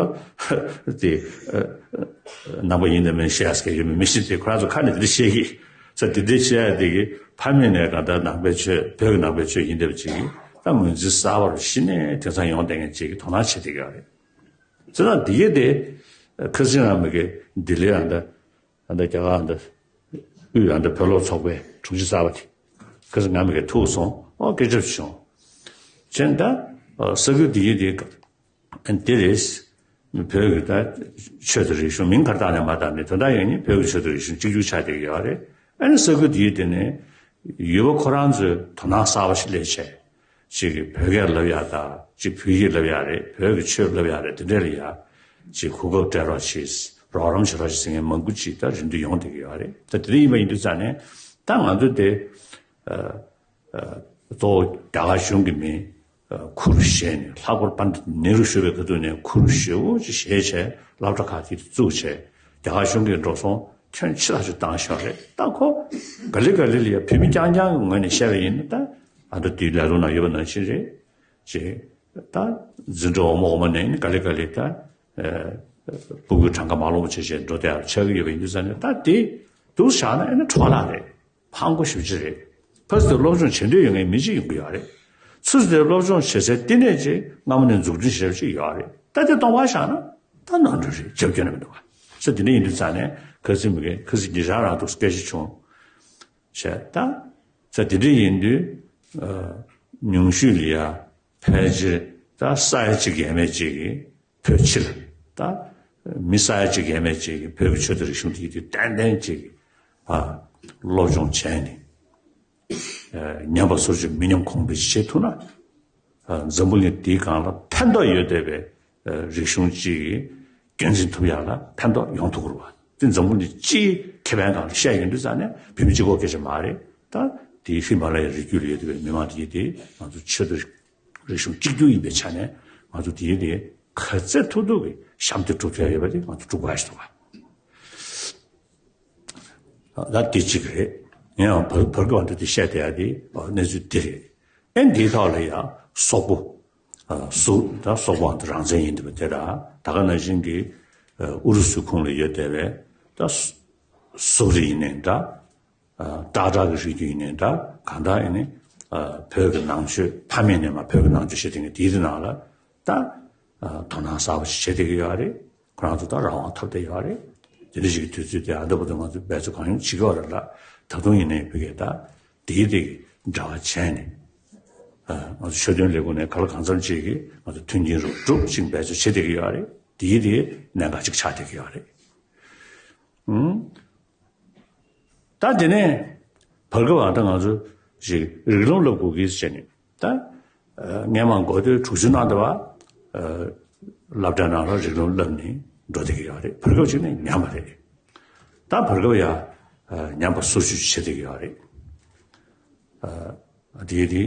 ལ་དེ་ནང་པ་ཡིན་དང་མིན་བཤད་ཡག་ཡོད་མེད་མི་ཤེས་ཏེ། ཁོ་རང་ཚོ་ཁ་ནས་དེ་འདྲ་བཤད་ཀྱི། ས་དེ་འདྲ་བཤད་ཡག་དེ་གི་ཕ་མེས་ནས་གང་ལྟར་ནང་པའི་ཆོས་བོད་ཀྱི་ནང་པའི་ཆོས་ཡིན་བསྡད་པ་ཅིག་གིས་ད་ངོས་འཛིན་གསར་པར་གཞི་ནས་དེང་སང་ཡོང་བསྡད་མཁན་ཅིག་གིས་དོ་སྣང་བྱེད་བསྡད་ཀྱི་ཡོད་རེད། བྱས་ཙང་དེ་གས་དེ་ཁ་སང་རང་མི་གི་ལྡི་ལི་རང་ད། ཨ་ད་རྒྱ་གར་ཨ་ད་དབུས་ཨ་ད་བོད་སློབ་ཚོགས་པའི་དྲུང་ཆེ་གསར་པ་དེ་ཁ་སང་ང་མི་གི་ཐུག་སོང་། ཨོ་སྐད་ཆ་བྱུང་། བྱས་ད་ས་ཁུལ་དེ་ཡི་དེ་དེ་རེད། བོད་ཀྱི་ད་ཆོས་དང་རིག་གཞུང་མིང་གར་བཏགས་ནས་མ་བཏགས་ནས་དོན་དག་ཡོད་ནི་བོད་ཀྱི་ཆོས་དང་རིག་གཞུང་གཅིག་གྱུར་ཆགས་བསྡད་ཀྱི་ཡོད་རེད། ཨ་ནི་ས་ཁུལ་དེ་ཡི་དེ་ནས་ཡུལ་པ་ཁོ་རང་ཚོས་དོ་སྣང་གསར་པ་ཞིག་སླེབས་བྱས། ཅིག་གིས་བོད་སྐད་ལབ་ཡག་དང་། ཅིག་བོད་ཡིག་ལབ་ཡག་རེད། བོད་ཀྱི་ཆོས་ལབ་ཡག་རེད། དེ་འདྲ་ལ་ཡ་ཅིག་གོ་སྐབས་སྤྲད་རོགས་བྱེད། རོགས་རམ་བྱེད་རོགས་བྱེད་ཟེར་མཁན་མང་པོ་ཅིག་ད་རིམ་གྱིས་ཡོང་བསྡད་ཀྱི་ཡོད་རེད། ད་དེ་འདྲ་ཡིན་པ་ཡིན་དུས་ཙང་ནས་ད་ང་ཚོ་དེ་གཙོ་བོ་རྒྱ་གར་གཞུང་གི་མི་ཁུར་བཞེས་ནས། ལྷག་པར་པཎྜི་ཏ་ནེ་རུ་བཞུགས་པའི་སྐབས་དུས་ནས་ཁུར་ཞེ་པོ་ཅིག་བཞེས་བྱས་སློབ་གྲྭ་ཁག་དེ་བཙུགས་བྱས། རྒྱ་གར་གཞུང་གིས་འགྲོ་སོང་ཁྱོན་ཆེ་ཐག་ཆོད་བཏང་ཤག་རེད། ད་ཁོ་ག་ལེ་ག་ལེ་ལ་ཡ་བོད་མི་རྐྱང་རྐྱང་གི་ངོས་ནས་བཤད་པ་ཡིན་ན། ད་ཨ་ད་དེའི་ལས་རོགས་ནང་ཡོད་པ་ནང་བཞིན་རེད། ཅེས་ད་འཛིན་གྲྭ་འོག་མ་འོག་མ་ནས་ག་ལེ་ག་ལེ་ད་ཕྲུ་གུའི་གྲངས་ཀ་མ་ལོངས་པ་བྱས་བྱས་འགྲོ་བསྡད་ཡག་ཆགས་ཀྱི་ཡོད་པ་ཡིན་དུས་ཙང་ནས། ད་དེ་འདུག་བཞག་ན་ཨེ་ན་འཕྲོ་བརླག་རེད། ཕངས་པོ་ཞེ་པོ་ཅིག་རེད། ཕ་ཚོ་དེར་སློབ་སྦྱོང་བྱེད་འདོད་ཡོད་མཁན་མི་གཅིག་ཡོང་གི་ཡོད་རེད། ཚུར་དེར་སློབ་སྦྱོང་བྱེད་སའི་བསྟི་གནས་ཅིག་སྔ་མོ་ནས་འཛུགས་སྐྲུན་བྱས་པ་ཅིག་ཡོད་རེད། ད་དེ་སྟོང་པར་བཞག་ན་ད་ནོར་འཁྲུལ་རེད། རྒྱབ་སྐྱོར་ནས་མི་འདུག་ག། ས་དེ་འདྲ་ཡིན་དུས་ཙང་ནས་ཁ་སང་མི་གི་ཁ་སང་ཉིན་རང་རང་འདུག་སྐད་ཆ་བྱུང་བྱས། ད་ས་དེ་འདྲ་ཡིན་དུས་ཉུང་ཤོས་ལ་ཡ་ཕལ་ཆེར་ད་ས་ཡ་གཅིག་ཡས་མས་ཅིག་གིས་བོད་ཕྱི་ལ། ད་མི་ས་ཡ་གཅིག་ཡས་མས་ཅིག་གིས་བོད་ཀྱི་ཆོས་དང་རིག་གཞུང་དེ་ཡིན་དུས་ཏན་ཏན་ཅིག་ཨ་སློབ་སྦྱོང་བྱས་ནས་ཉམས་པ་སོར་ཆུད་མི་ཉམས་གོང་འཕེལ་ཅིག་བྱེད་ཐུབ་ན། འཛམ་བུ་གླིང་འདིའི་སྒང་ལ་ཕན་ཐོགས་ཡོད་བསྡད་པའི་རིག་གཞུང་གཅིག་རྒྱུན་འཛིན་ཐུབ་ཡག་ལ་ཕན་ཐོགས་ཡོང་ཐུབ་ཀྱི་རེད་བ། དེ་འཛམ་བུ་གླིང་སྤྱིའི་ཁེ་ཕན་སྒང་ལ་བཤད་ཡོང་དུས་ཙང་ནས་བོད་མི་གཅིག་པོ་སྐད་ཆ་མ་རེད། ད་དེའི་ཧི་མ་ལ་ཡའི་རི་རྒྱུད་ལ་ཡོད་བསྡད་པའི་མི་མང་དེ་དེ་ང་ཚོ་ཆོས་དང་རིག་གཞུང་གཅིག་གྱུར་ཡིན་པའི་ཆ་ནས་ང་ཚོ་དེའི་དེ་ག་ཚད་ཐུབ་ཐུབ་ཀྱི་ཞབས་འདེགས་སྒྲུབ་ཐུབ་ཡ་ཡོད་པ་དེ་ང་ཚོ་སྒྲུབ་དགོས་ཡ་ཞིག་འདུག་བ། ད་དེ་གཅིག་རེད། ཡང་བར་བར་སྐབས་འདི་དེ་བཤད་བསྡད་ཡ་དེ་གནས་ཚུལ་འདི་རེད། ཨེ་འདིའི་ཐོག་ལ་ཡང་སོག་པོ། སོག་ད་སོག་པོའང་རང་བཙན་ཡིན་འདུག་པ་དེ་འདྲ་ད་ག་ནང་བཞིན་གྱི་ཨུ་རུ་སུའི་ཁོངས་ལ་ཡོད་བསྡད་པའི་ད་སོག་རིགས་ཡིན་ནའི་འདྲ། སྟག་བྲག་གི་རིགས་རྒྱུད་ཡིན་ནའི་འདྲ། གང་ལྟར་ཡིན་ནའི་བོད་ཀྱི་ནང་ཆོས་ཕ་མེས་ནས་མར་བོད་ཀྱི་ནང་ཆོས་བཤད་མཁན་དེའི་ནང་ལ་ད་དོ་སྣང་གསར་པ་ཞིག་བྱེད་བསྡད་ཀྱི་ཡོད་རེད། ཁོ་རང་ཚོ་ད་རང་དབང་ཐོབ་བསྡད་ཡོད་རེད། དེ་འདྲ་ཞིག་གི་དུས་ཚོད་དེ་ཨ་འདྲ་པོ་དེ་ང་ཚོ་འབད་རྩོལ་གང་ཡོང་བྱེད་ཀྱི་ཡོད་རེད་ལ། ད་དུང་ཡིན་ནའི་བོད་སྐད་ད་དེའི་དེ་གི་འབྲེལ་བ་བྱས་ནས་ང་ཚོ་ཆོས་དོན་ལས་ཁུངས་ནས་ག་ལ་གང་འཚམ་ཅིག་གིས་ང་ཚོ་མཐུན་རྐྱེན་རོགས་སྒྲུབ་ཅིག་འབད་རྩོལ་བྱེད་བསྡད་ཀྱི་ཡོད་རེད། དེའི་དེ་གནད་འགག་ཅིག་ཆགས་བསྡད་ཀྱི་ཡོད་རེད། ཨང་། ད་དེ་ནས་བར་སྐབས་ཨ་ད་ང་ཚོ་ཞིག་རིགས་ལམ་བསླབ་དགོས་ཀྱི་ཟེར་ནས་ད་སྔས་མ་འགོ་སྟོད་དྲུག་ཅུ་ནང་དུ་བ་སློབ་གྲྭའི་ནང་ལ་རིགས་ལམ་བསླབ་ནས་འགྲོ་བསྡད་ཀྱི་ཡོད་རེད། བར་སྐབས་ཅིག་ནས་ཉམས་པ་རེད། ད་བར་སྐབས་ཡ་ཉམས་པ་སོར་ཆུད་བྱེད་བསྡད་ཀྱི་ཡོད་རེད། དེ་དེ་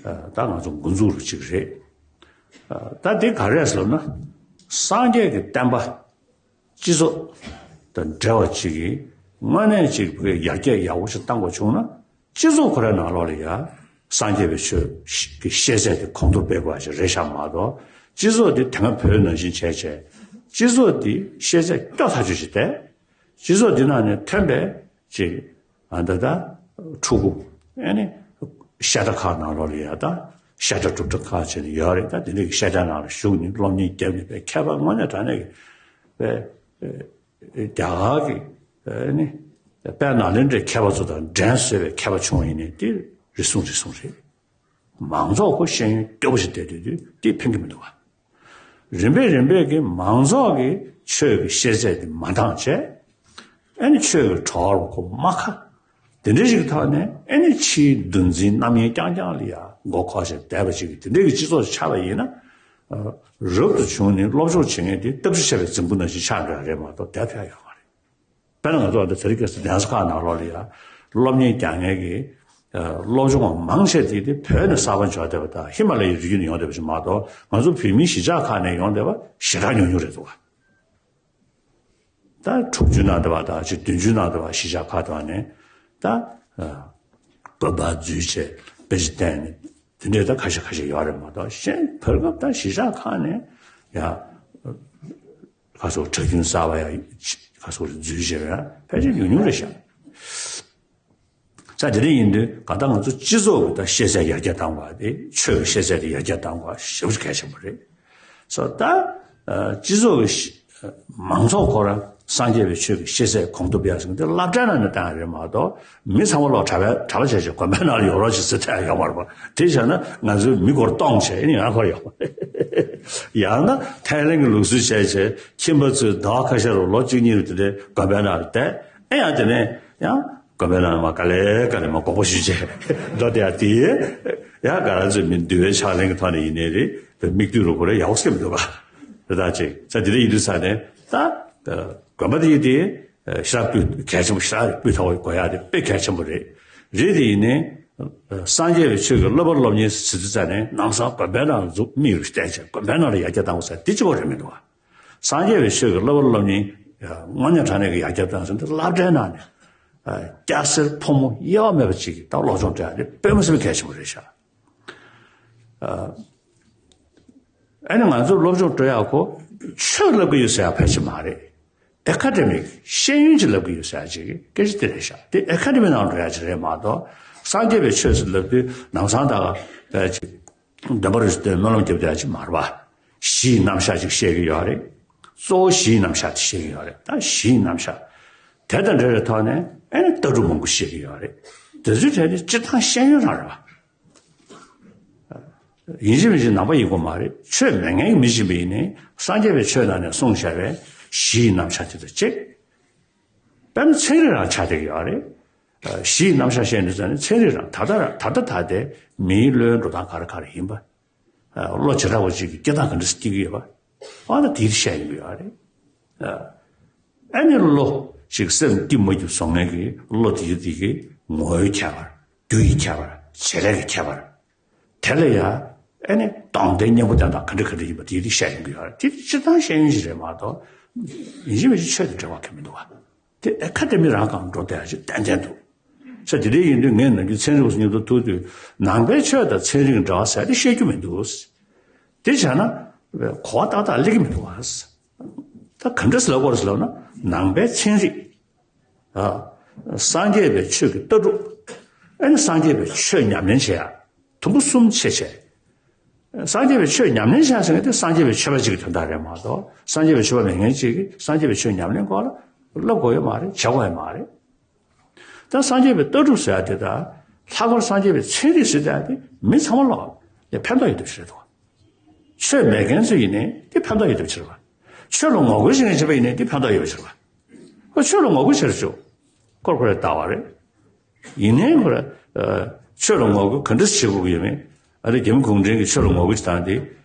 ད་ང་ཚོ་འགོ་འཛུགས་རུ་ཅིག་རེད། ད་དེ་ག་རེད་ཟེར་ན་སངས་རྒྱས་ཀྱི་བསྟན་པ། སྤྱི་ཚོགས་དང་འབྲེལ་བ་ཅིག་གིས་དངོས་གནས་ཅིག་བོད་ཡར་རྒྱས་ཡག་པོ་ཞིག་བཏང་དགོས་བྱུང་ན་སྤྱི་ཚོགས་ཁོ་རའི་ནང་ལོགས་ལ་ཡ་སངས་རྒྱས་པའི་ཆོས་ཀྱི་ཤེས་ཚད་དེ་གོང་མཐོར་སྤེལ་དགོས་པ་ཞིག་རེད་ཤག་མ་གཏོགས་སྤྱི་ཚོགས་དེ་དེ་སྔ་བོད་ནང་བཞིན་བྱས་བྱས་སྤྱི་ཚོགས་དེ་ཤེས་ཚད་སྐྱོ་ཐག་ཆོད་ཅིག་བསྡད། སྤྱི་ཚོགས་འདི་ནང་ནས་ཐོན་པའི་ཅིག་ཨ་ད་ད་ཕྲུ་གུ་ཨ་ནི་བཤད་གྲྭ་ཁག་ནང་ལོགས་ལ་ཡ་ད་བཤད་གྲྭ་སྒྲུབ་གྲྭ་ཁག་ཅིག་ཡོད་རེད། ད་དེ་འདྲའི་གི་བཤད་གྲྭ་ནང་ལ་ཞུགས་ནས་སློབ་གཉེར་བརྒྱབ་ནས་པའི་མཁས་པ་དངོས་གནས་དྲང་གནས་ཀྱི་པའི་རྒྱ་གར་གྱི་ཨ་ནི་དཔལ་ནཱ་ལེནྡྲའི་མཁས་པ་ཚོ་དང་འགྲན་བཟོད་པའི་མཁས་པ་བྱུང་བ་ཡིན་ནའི་དེ་རེ་ཟུང་རེ་ཟུང་རེད། མང་ཚོགས་ཁོ་ཤེས་ཡོན་སྐྱོ་པོ་ཞིག་བསྡད་དུས་དུས་དེ་ཕན་གྱི་མི་འདུག་བ། རིམ་པས་རིམ་པས་ཀྱི་མང་ཚོགས་ཀྱི་ཆོས་ཀྱི་ཤེས་ཚད་དེ་མ་འདང་བྱས། ཨ་ནི་ཆོས་ཀྱི་གྲོགས་པོ་ཁོ་མ་ཁ། དེ་འདྲ་ཞིག་གི་ཐོག་ནས་ཨ་ནི་ཕྱིའི་འདུ་འཛིའི་རྣམ་གཡེང་རྐྱང་རྐྱང་ལ་ཡ་མགོ་འཁོར་བྱས་བསྡད་པ་ཅིག་གི་དེ་འདྲའི་གི་སྤྱི་ཚོགས་ཆགས་པ་ཡིན་ན། རབ་ཏུ་བྱུང་ནས་སློབ་སྦྱོང་བྱེད་མཁན་དེ་སྟབས་ཀྱིས་ཆད་པའི་རྫིང་བུ་ནང་བཞིན་ཆགས་འགྲོ་ཡ་རེད་མ་གཏོགས་བསྡད་ཐུབ་ཡ་ཡོད་མ་རེད། དཔེར་ན་ང་ཚོ་འདི་ཚ་རིག་གེ་སར་གདན་ས་ཁག་ནང་ལོགས་ལ་ཡ་སློབ་གཉེར་རྒྱག་མཁན་གྱི་སློབ་སྦྱོང་བ་མང་ཆེ་དེ་དེ་བོད་ནས་གསར་པ་འབྱོར་བསྡད་པ་དང་ཧི་མ་ལ་ཡའི་རི་རྒྱུད་ནས་ཡོང་བསྡད་པ་ཞིག་མ་གཏོགས་ང་ཚོ་བོད་མིའི་གཞིས་ཆགས་ཁག་ནས་ཡོང་བསྡད་པ་ཞེ་དྲག་ཉུང་ཉུང་རེད་འདུག་ག་ད་དྲུག་ཅུ་ནང་བསྡད་པ་དང་ཅིག་བདུན་ཅུ་ནང་བསྡད་པ་གཞིས་ཆགས་ཁག་དང་ནས་ད་དགོན་པ་འཛུལ་བྱས་དཔེ་ཆ་བསྟན་ནས་དེ་འདྲས་ད་ཁ་ཤས་ཁ་ཤས་ཡོད་རེད་མ་གཏོགས་གཞན་བར་སྐབས་ད་གཞིས་ཆགས་ཁག་ནས་ཡ། ཁ་སོགས་གྲྭ་རྒྱུན་གསར་པ་ཡང་ཁ་སོགས་རེ་འཛུལ་བྱས་ཡང་ཕལ་ཆེར་ཉུང་ཉུང་རེད་ཤག་ས་དེ་འདྲ་ཡིན་དུས་གང་ལྟར་ང་ཚོ་སྤྱི་ཚོགས་ཀྱི་ད་ཤེས་ཚད་ཡར་རྒྱས་བཏང་བ་དེ་ཆོས་ཀྱི་ཤེས་ཚད་དེ་ཡར་རྒྱས་བཏང་བ་ཞེ་པོ་གལ་ཆེན་པོ་རེད། སོ་ད་སྤྱི་ཚོགས་ཀྱི་མང་ཚོགས་ཁོ་རང་སངས་རྒྱས་པའི་ཆོས་ཀྱི་ཤེས་ཚད་གོང་དུ་སྤེལ་ཡག་ཟེར་མཁན་དེ་སློབ་གྲྭའི་ནང་ནས་བཏང་ཡག་རེད་མ་གཏོགས་མི་ཚང་མ་ལོག་གྲྭ་པའི་གྲྭ་པ་བྱས་བྱས་དགོན་པའི་ནང་ལ་ཡོད་རོགས་ཞེས་ཟེར་ཐལ་ཡོད་མ་རེད་པ། དེ་བྱས་ན་ང་ཚོའི་མི་སྒོར་གཏོང་བྱས་ཨེ་ནི་ཡང་ཁོ་ཡོད་མ་རེད། ཡང་ན་ཐའི་ལེན་གྱི་ལུགས་སྲོལ་བྱས་བྱས་ཁྱིམ་པ་ཚོས་ཟླ་བ་ཁ་ཤས་རུ་ལོ་གཅིག་གཉིས་རུ་དེ་འདྲའི་དགོན་པའི་ནང་ལ་བསྡད་ཨེ་ཡང་དེ་ནས་ཡང་དགོན་པའི་ནང་ལ་མ་དཀའ་ལས་དཀའ་ལས་མ་དགོངས་པ་ཞུས་བྱས་འགྲོ་བསྡད་ཡག་དེ་ཡང་ག་རང་ཚོའི་མི་འདུལ་བའི་ཕྱག་ལེན་གྱི་ཐོག་ནས་ཡིན་ནའི་རེད་དེ་མིག་ལྟོས་རུ་ཁོ་རེ་ཡག་པོ་སྐྱེ་མི་འདུག་ག་དེ་དག་ཅིག་ས་དེ་འདྲ་ཡིན་དུས་ས་ནས་ད་དགོན་པ་དེ་ཡིན་དེ། ཤ་སྤུས་གལ་ཆེན་པོ་ཤ་སྤུས་དག་པོ་དགོས་ཡག་དེ་དཔེ་གལ་ཆེན་པོ་རེད། རེད་དེ་ཡིན་ནའི། སངས་རྒྱས་པའི་ཆོས་ཀྱི་བསླབ་པ་སློབ་གཉེར་ཟེར་དུས་ཙ་ནས་ལམ་སང་དགོན་པའི་ནང་འཛུགས་མི་རུ་བསྟན་བྱས་དགོན་པའི་ནང་ལ་ཡར་རྒྱས་བཏང་དགོས་ཟེར་འདི་གཅིག་པོ་རེད་མི་འདུག་ག་སངས་རྒྱས་པའི་ཆོས་ཀྱི་བསླབ་པ་སློབ་གཉེར་དངོས་གནས་དྲང་གནས་ཀྱི་ཡར་རྒྱས་བཏང་ཟེར་འདི་སློབ་གྲྭའི་ནང་ནས་སྐྱ་སེར་ཕོ་མོ་དབྱེ་བ་མེད་པ་ཅིག་གིས་ད་སློབ་སྦྱོང་སྤྲད་ཡག་དེ་དཔེ་མི་སྲིད་པའི་གལ་ཆེན་པོ་རེད་ཤག་ཨ་ནི་ང་ཚོ་སློབ་སྦྱོང་སྤྲོད་ཡག་ཁོ་ཆོས་བསླབ་ཀྱི་ཡོད་ཟེར་ཡག་ཕལ་ཆེར་མ་རེད། ཨེ་ཁ་ཌེ་མིག་ཤེས་ཡོན་ཅིག་བསླབ་ཀྱི་ཡོད་ཟེར་ཡག་ཅིག་སྐད་ཆ་དེ་རེད་ཤག་དེ་ཨེ་ཁ་ཌེ་མི་ནང་འགྲོ་ཡག་ཅིག་རེད་མ་གཏོགས་སངས་རྒྱས་པའི་ཆོས་ཟེར་ལབ་དུས་ནང་སང་ད་ག་ཅིག་འདོན་པ་རེ་ཞིག་འདོན་སྨོན་ལམ་རྒྱབ་བསྡད་ཡག་ཅིག་མ་རེད་པ། གཞིའི་རྣམ་གཞག་ཅིག་བཤད་ཀྱི་ཡོད་རེད། གཙོ་བོ་གཞིའི་རྣམ་གཞག་དེ་བཤད་ཀྱི་ཡོད་རེད། ད་གཞིའི་རྣམ་གཞག་དེ་དང་འབྲེལ་བའི་ཐོག་ནས་ཨེ་ནི་ལྟ་གྲུབ་མང་པོ་བཤད་ཀྱི་ཡོད་རེད། དེ་ཚོའི་གྲས་དེ་སྤྱིར་བཏང་ཤེས་ཡོན་རང་རེད་པ། ཡིན་གཅིག་མིན་གཅིག་ནང་པ་ཡིན་དགོས་མ་རེད། ཆོས་མེད་མཁན་གྱི་མི་ཞིག་ཡིན་ནའི་སངས་རྒྱས་པའི་ཆོས་ནང་ནས་གསུངས་བཞག་པའི་གཞིའི་རྣམ་གཞག་དེ་དང་གཅིག་དཔེར་ན་ཚན་རིག་རང་ཆགས་བསྡད་ཀྱི་ཡོད་རེད། གཞིའི་རྣམ་གཞག་བཤད་ནས་ཙང་ནས་ཚན་རིག་རང་ད་ལྟ་རང་ད་ལྟ་ད་ལྟའི་མིའི་བློའི་འགྲོ་སྟངས་ག་རེ་ག་རེ་ཡིན་པ། བློ་བྱེ་བྲག་པ་ཅིག་གི་སྐྱེ་སྟངས་ག་འདྲ་སྐྱེ་གི་ཡོད་པ། ཨ་ན་དེ་བཤད་ཡོང་གི་ཡོད་རེད། ཨ་ནི་བློ་ཞིག་སེམས་གཏིང་མ་རྒྱུ་བཟོ་མཁན་གྱི་བློ་དེ་དེ་གི་ངོ་བོའི་ཁྱད་པར། རྒྱུ་ཡི་ཁྱད་པར། བྱེད་ལས་ཀྱི་ཁྱད་པར། དེ་ལ་ཡང་ཨ་ནི་སྟོང་ལྡན་གཉེན་པོ་དེ་དང་ག་འདྲ་ག་འདྲ་ཡིན་པ་དེ་དེ་བཤད་ཡོང་གི་ཡོད་རེད། དེ་དེ་སྤྱིར་བཏང་བཤད་ཡོང་ཞིག་རེད་མ་གཏོགས། ཡིན་གཅིག་མིན་གཅིག་ཆོས་དང་འབྲེལ་བ་གང་ཡང་མི་འདུག་བ། དེ་ཨེ་ཁ་དེ་མི་རང་གང་འགྲོ་བསྡད་ཡ་ཅིག་ཏན་ཏན་འདུག་ས། དེ་འདྲ་ཡིན་དུས་ངས་ནམ་རྒྱུན་ཚན་རིག་པ་ཚོ་མཉམ་དུ་ཐུག་དུས་ནང་པའི་ཆོས་དང་ཚན་རིག་འབྲེལ་བ་ཟེར་དེ་བཤད་རྒྱུ་མི་འདུག་དེ་བྱས་ན་གོ་བ་ཏག་ཏག་སླེབས་ཀྱི་མི་འདུག་བ། ད་ག་འདྲ་ཟེར་ལབ་དགོས་རེད་ཟེར་ལབ་ན། ནང་པའི་ཚན་རིག་ཨ། སངས་རྒྱས་པའི་ཆོས་ཀྱི་ལྟ་གྲུབ། ཨ་ནི་སངས་རྒྱས་པའི་ཆོས་ཉམས་ལེན་བྱེད་ཡ། དུམ་བུ་གསུམ་ཕྱེ་བྱས། སངས་རྒྱས་པའི་ཆོས་ཉམས་ལེན་བྱ་ཟེར་མཁན་དེ་སངས་རྒྱས་པའི་ཆོས་པ་གཅིག་གི་དོན་དག་རེད་མ་གཏོགས། སངས་རྒྱས་པའི་ཆོས་པ་མེད་མཁན་གཅིག་གིས་སངས་རྒྱས་པའི་ཆོས་ཉམས་ལེན་སྐོར་ལ་བསླབ་དགོས་ཡོད་མ་རེད། བྱ་དགོས་ཡོད་མ་རེད། ད་སངས་རྒྱས་པའི་ལྟ་གྲུབ་ཟེར་ཡ་དེ་དང་། ལྷག་པར་སངས་རྒྱས་པའི་ཚན་རིག་ཟེར་ཡ་དེ་མི་ཚང་མ་ལ་ཡ་ཕན་ཐོགས་ཡོད་དུ་ཆེ་བ། ཆོས་མེད་མཁན་ཚོ་ཡིན་ནའི་དེ་ཕན་ཐོགས་ཡོད་དུ་ཆེ་བ། ཆོས་ལ་ངོ་རྒོལ་བྱེད་མཁན་བྱེད་པ་ཡིན་ནའི་དེ་ཕན་ཐོགས་ཡོད་པ་ཆེ་བ། ཁོ་ཆོས་ལ་ངོ་རྒོལ་བྱེད་རྒྱུ་ཀོར་ཀོར་རེ་ལྟ་བ་རེད། ཡིན་ནའི་ཁོ་ར། ཨ། ཆོས་ལ་ངོ་རྒོལ་ག་འདྲ་བྱེད་དགོས་ཀྱི་ཡོད་མེད། ཨ་རི་རྒྱ་མི་གུང་ཁྲན་གྱིས་ཆོས་ལ་ངོ་རྒོལ་བྱེད་སྟངས་དེ་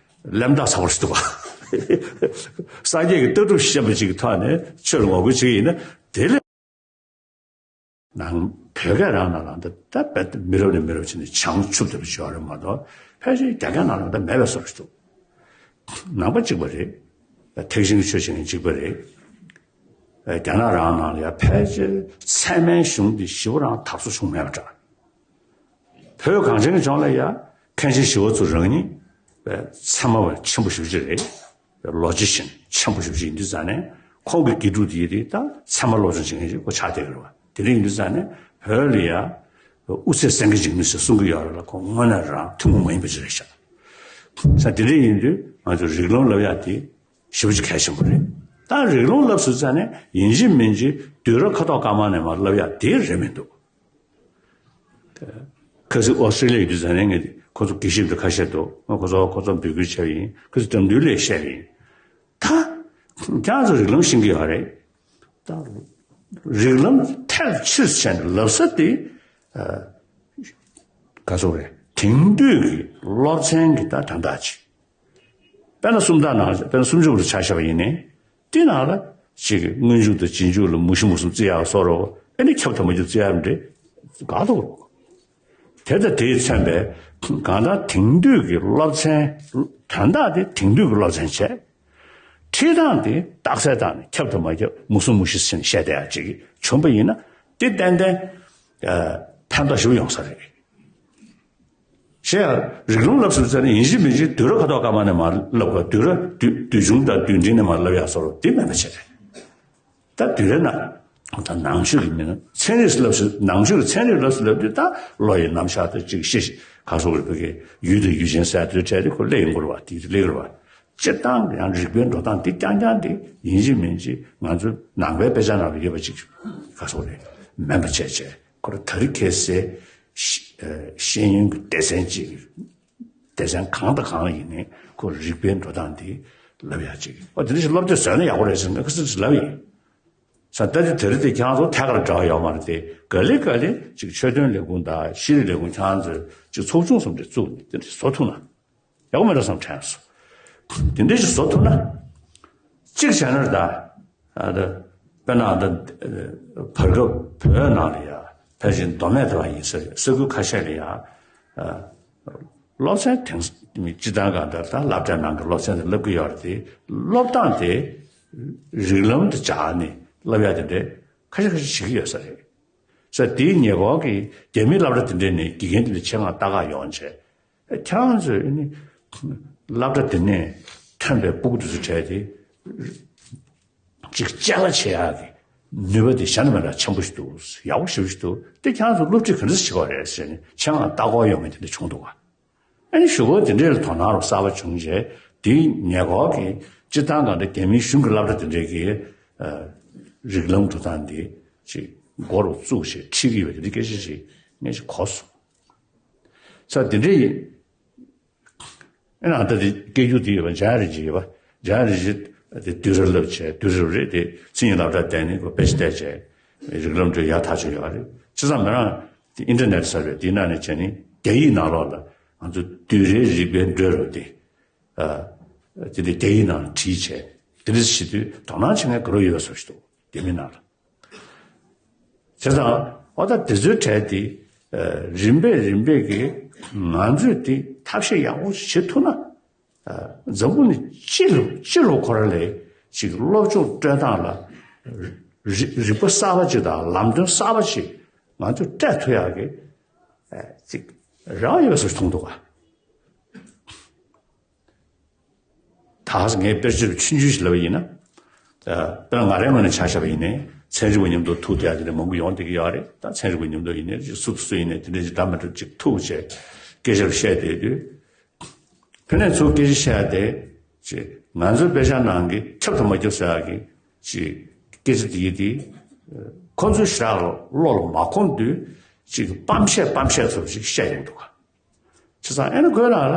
གླེན་རྟགས་ཚ་པོ་ཞིག་འདུག་བ། སངས་རྒྱས་ཀྱི་ལྟ་གྲུབ་ཤེས་པ་ཅིག་གི་ཐོག་ནས་ཆོས་ལ་ངོ་རྒོལ་བྱེད་ཀྱི་ཡིན་ན་དེ་ལས། ནང་བོད་སྐད་རང་ནང་ལ་ད་ད་རྦད་མི་རབས་ནས་མི་རབས་ཕྱིན་ནས་བྱང་ཆུབ་ལྟ་བུ་ཞིག་ཡོད་རེད་མ་གཏོགས། ཕལ་ཆེར་རྒྱ་སྐད་ནང་ལ་ད་མེད་པའི་བཟོ་འདྲ་ཞིག་འདུག་ནང་པ་གཅིག་པ་རེད། ཐེག་ཆེན་གྱི་ཆོས་བྱེད་མཁན་གཅིག་པ་རེད། རྒྱ་ནག་རང་ནང་ལ་ཡང་ཕལ་ཆེར་ཚད་མའི་གཞུང་འདི་ཞེ་པོ་རང་དར་སོ་བྱུང་མེད་པ་འདྲ། བོད་གངས་ཅན་གྱི་ལྗོངས་ལ་ཡང་མཁན་ཆེན་ཞི་བ་འཚོ་རང་ཉིད་ཚད་མ་པ་ཆེན་པོ་ཞེ་པོ་ཅིག་རེད། ལོ་ཇི་ཤན་ཆེན་པོ་ཞེ་པོ་ཅིག་ཡིན་དུས་ཙང་ནས། ཁོང་གི་དགེ་ཕྲུག་དེ་ཡིན་དུས་ད་ཚད་མ་སློབ་སྦྱོང་བྱེད་མཁན་ཅིག་ཁོ་ཆགས་བསྡད་ཀྱི་རེད་བ། དེ་འདྲ་ཡིན་དུས་ཙང་ནས་བོད་ལ་ཡང་དབུ་ཚད་སེང་གེ་འཇིགས་མེད་ཟེར་གསུང་གི་ཡོད་རེད་ལ། ཁོང་དངོས་གནས་རང་ཐུན་མོང་མ་ཡིན་པ་ཅིག་རེད་ཤག་ས། དེ་འདྲ་ཡིན་དུས་ང་ཚོ་རིགས་ལམ་ལབ་ཡག་དེ་ཞེ་པོ་ཅིག་གལ་ཆེན་པོ་རེད། ད་རིགས་ལམ་ལབ་ཟེར་ཙང་ནས་ཡིན་གཅིག་མིན་གཅིག་དུས་རབས་ཁ་ཐོག་སྐར་མ་ནས་མར་ལབ་ཡག་དེ་རེད་མི་འདུག་ཁ་སང་ཨོ་སི་ཀྲི་ལི་ཡ་ཡོད་དུས་ཙང་ནས་ངས་ཁོ་ཚོ་དགེ་བཤེས་འདི་ཁ་ཤས་འདུག་ང་ཁོ་ཚོ་ཁོ་ཚོ་འབོད་སྐུལ་བྱས་པ་ཡིན། ཁོ་ཚོ་དམ་འདུན་སླེབས་བཤད་པ་ཡིན། ད་ཁྱེད་ཚོ་རིགས་ལམ་ཤེས་ཀྱི་ཡོད་རེད། ད་རིགས་ལམ་ཐལ་ཆེར་བྱས་ནས་ལབ་ས་དེ། ཨ། ག་ཚོད་རེད། དེང་དུས་ཀྱི་སློབ་ཚན་གྱི་ད་དོན་དག་ཅིག་དཔེར་ན་སུམ་རྟགས་ནང་དཔེར་ན་སུམ་ཅུ་པ་ལ་ཆ་བཞག་པ་ཡིན་ནའི། དེ་ནང་ལ་ཅིག་སྔོན་འཇུག་དང་རྗེས་འཇུག་ལ་མུ་བཞི་མུ་གསུམ་བརྩི་ཡག་བཟོ་འདྲ་བོ། ཨ་ནི་ཁྱབ་དང་མ་ཁྱབ་བརྩི་ཡག་འདྲ་ག་འདུག་དེ་དང་དེས་མཚོན་པའི་གང་ལྟར་དེང་དུས་ཀྱི་སློབ་ཚན། དོན་དག་དེ་དེང་དུས་ཀྱི་སློབ་ཚན་བྱས། ཁྲིད་སྟངས་དེ་རྟགས་གསལ་བཏང་ནས་ཁྱབ་དང་མ་ཁྱབ་མུ་གསུམ་མུ་བཞི་ཟེར་ནས་བཤད་བསྡད་ཡག་ཅིག་བྱུང་པ་ཡིན་ན། དེ་ཏན་ཏན་ཕན་ཐོགས་ཞེ་པོ་ཡོང་ས་རེད། ཞེས་ཡང་རིགས་ལམ་སློབ་ཟེར་ཙང་ནས་ཡིན་གཅིག་མིན་གཅིག་དུས་རབས་ཁ་ཐོག་སྐར་མ་ནས་མར་བསླབ་དགོས། དུས་རབས་དུས་དུས་ཆུང་དང་དུས་འབྲིང་ནས་མར་བསླབ་ཡག་བཟོ་འདྲ་བོ་དེ་མེད་པ་བྱས་རེད། ད་དུས་རབས་ནང་ད་ནང་ཆོས་ཀྱི་མི་སྣ་ཚན་རིག་སློབ་ཟེར། ནང་ཆོས་ཀྱི་ཚན་རིག་སློབ་ཟེར་ལབ་དུས་ད་ལོ་ཡི་རྣམ་གཞག་དང་ཅིག་ཤེས་ག་སོགས་རེད། བོད་ཀྱི་ཡུལ་དང་ཡུལ་ཅན་ཟེར་དུས་འཕྲལ་དེ་ཁོ་སླེབས་ཡོང་གི་རེད་བ། དེ་སླེབས་ཀྱི་རེད་བ། སྤྱིར་བཏང་ཡང་རིག་པའི་འགྲོ་སྟངས་འདི་རྐྱང་རྐྱང་འདི་ཡིན་གཅིག་མིན་གཅིག་ང་ཚོའི་ནང་པའི་དཔེ་ཆ་ནང་ལ་ཡོད་པ་ཅིག་ག་སོགས་རེད། མིན་པ་བྱས་བྱས་ཁོ་རང་དེ་རིང་ཁ་སང་ཤེས་ཡོན་གྱི་སྡེ་ཚན་ཅིག་སྡེ་ཚན་གང་དང་གང་ལ་ཡིན་ནའི་ཁོ་རིག་པའི་འགྲོ་སྟངས་འདི་ལབ་ཡག་ཅིག་ཨོ་དེ་འདྲ་ཞིག་སློབ་དེབ་བཟོས་ན་ཡག་པོ་རེད་ཟེར་ནས་ཁ་སང་ཞིག་ལབ་ཡིན། ས་ད་དེ་དེ་རིང་དེ་ཁྱེད་རང་ཚོ་ཐད་ཀར་འབྲེལ་བ་ཡོད་མ་རེད་དེ། ག་ལེ་ག་ལེ་ཅིག་ཆོས་དོན་ལས་ཁུངས་དང་ཤེས་རིག་ལས་ཁུངས་ཁྱེད་རང་ཚོས་ཅིག་ཚོགས་ཆུང་བཟོ་འདྲ་བཙུགས་ནས་དེ་འདྲ་བཟོ་ཐུབ་ན། ཡག་པོ་མེད་འགྲོ་བསམ་དྲན་སོང་། དེ་འདྲ་ཞིག་བཟོ་ཐུབ་ན། གཅིག་བྱས་ན་ད། ཨ་ད། དཔེར་ན་ད། བར་སྐབས་བོད་ནང་ལ་ཡ། ཕལ་ཆེར་མདོ་སྨད་དེ་བ་ཡིན་ས་རེད། ས་ཁུལ་ཁ་ཤས་ལ་ཡ། ཨ། སློབ་ཚན་དེང་སྤྱིར་བཏང་གང་ལྟར་ད་སློབ་གྲྭའི་ནང་གི་སློབ་ཚན་དེ་སློབ་ཀྱི་ཡོད་རེད་དེ། སློབ་སྟངས་དེ། རིགས་ལམ་དུ་སྦྱར་ནས་སློབ་ཡ་དེ་འདྲ་ཁ་ཤས་ཁ་ཤས་བྱེད་ཀྱི་ཡོད་ས་རེད། ས་དེའི་ཉེ་འཁོར་གྱི་རྒྱ་མིའི་སློབ་གྲྭ་དེ་འདྲ་ནས་དགེ་རྒན་དེ་འདྲ་ཆེད་མངགས་ལྟ་ག་ཡོང་བྱས། ཁྱེད་རང་ཚོས་ནི་སློབ་གྲྭ་དེ་ནས་ཐོན་པའི་སྤུ་གུ་དེ་ཚོ་གྲས་དེ་ཅིག་ཅ་ལག་བྱེད་ཡག་གི་ནུས་པ་དེ་གཞན་དང་མི་འདྲ་ཆེན་པོ་ཞིག་འདུག་ཡག་པོ་ཞེ་པོ་ཞིག་འདུག་དེ་ཁྱེད་རང་ཚོ་སློབ་ཁྲིད་ག་འདྲ་བྱེད་དགོས་རེད་ཟེར་ནས་ཆེད་མངགས་ལྟ་སྐོར་ཡོང་མཁན་དེ་འདྲ་བྱུང་འདུག་ག་ཨ་ནི་གཞུག་གུ་དེ་འདྲའི་ལ་དོ་སྣང་རུ་གསར་པ་བྱུང་རྗེས་དེའི་ཉེ་འཁོར་གྱི་སྤྱིར་བཏང་གང་འདྲ་རྒྱ་མིའི་གཞུང་གི་སློབ་གྲྭ་དེ་འདྲའི་གི་རིགས་ལམ་འགྲོ་སྟངས་འདི་ཅིག་འགོ་རུ་བཙུགས་བྱས་ཁྲིད་ཀྱི་ཡོད་པ་དེ་འདྲའི་སྐད་ཆ་ཞིག་ངས་ཅིག་གོ་སོང་། ས་དེ་འདྲ་ཡིན། ཨེ་ན་ད་དེ་སྐད་སྒྱུར་དེ་ཡོད་པ། འཇམ་དབྱངས་རིན་ཆེན་ཡོད་པ། འཇམ་དབྱངས་རིན་ཆེན་དེ་དུས་རབས་ལབ་བྱས་དུས་རབས་རེད་དེ་མཚན་ཉིད་སློབ་གྲྭ་བསྡད་ནས་ཁོ་དཔེ་ཆ་བལྟས་བྱས་རིགས་ལམ་འགྲོ་ཡག་ཐག་ཆོད་ཡོད་རེད། བྱས་ཙང་མི་རང་དེ་ཨིན་ཊར་ནེཊ་ཟེར་བའི་དེའི་ནང་ནས་བྱས་ནས་རྒྱ་ཡིག་ནང་ལོགས་ལ་ང་ཚོ་དུས་རབས་རིག་པའི་འགྲོས་རུ་དེ་ ཨ་དེ་འདྲའི་རྒྱ་ཡིག་ནང་བྲིས་བྱས་དེ་འདྲ་བྱེད་དུས་དོ་སྣང་བྱེད་མཁན་དགའ་རབ་ཡོད་པའི་བཟོ་ཞིག་འདུག་རྒྱ་མི་ནང་ལ། བྱས་ཙང་ཨོ་ད་དེ་ཚོའི་གྲས་དེ་ཨ་རིམ་པས་རིམ་པས་ཀྱིས་ང་ཚོས་དེ་ཐབས་ཤེས་ཡག་པོ་བྱེད་ཐུབ་ན། འཛམ་བུ་གླིང་སྤྱི་ལ་སྤྱི་ལ་ཁོ་རང་ལས་ཅིག་སློབ་སྦྱོང་སྤྲོད་སྟངས་ལ་རིག་རིག་པ་གསར་པ་ཅིག་དང་ལམ་སྟོན་གསར་པ་ཅིག་ང་ཚོས་སྤྲད་ཐུབ་ཡག་གི་ཅིག་རག་ཡོད་པ་བཟོ་ཞིག་མཐོང་འདུག་ག་ད་ངས་དཔེར་བརྗོད་ཆུང་ཆུང་ཞིག་ལབ་པ་ཡིན་ན། དཔེར་ན་ང་རའི་ངོས་ནས་ཆ་བཞག་པ་ཡིན་ནའི་ཚན་རིག་པ་མཉམ་དུ་ཐུག་བསྡད་ཡག་དེ་འདྲ་མང་པོ་ཡོང་བསྡད་ཀྱི་ཡོད་རེད། ད་ཚན་རིག་པ་མཉམ་དུ་ཡིན་ནའི་སུ་དང་སུ་ཡིན་ནའི་དེ་འདྲ་ཅིག་འདྲ་མི་འདྲ་ཅིག་ཐུག་བྱས་སྐད་ཆ་བཤད་བསྡད་དུས། ཕ་ནས་ཚུར་སྐད་ཆ་བཤད་དེ། ཅིག་ང་ཚོའི་དཔེ་ཆ་ནང་གི་ཁྱབ་དང་མ་ཁྱབ་ཟེར་ཡག་གི་ཅིག་སྐད་ཆ་དེ་ཡིན་དེ། ཁོ་ཚོའི་ཞག་ལ་བློ་ལ་མ་འཁོར་དུས་ཅིག་སྤམ་བཤད་སྤམ་བཤད་ཚོ་ཞིག་བཤད་ཡོང་འདུག་ག་བྱས་ཙང་ཨེ་ན་ཁོའི་ནང་ལ་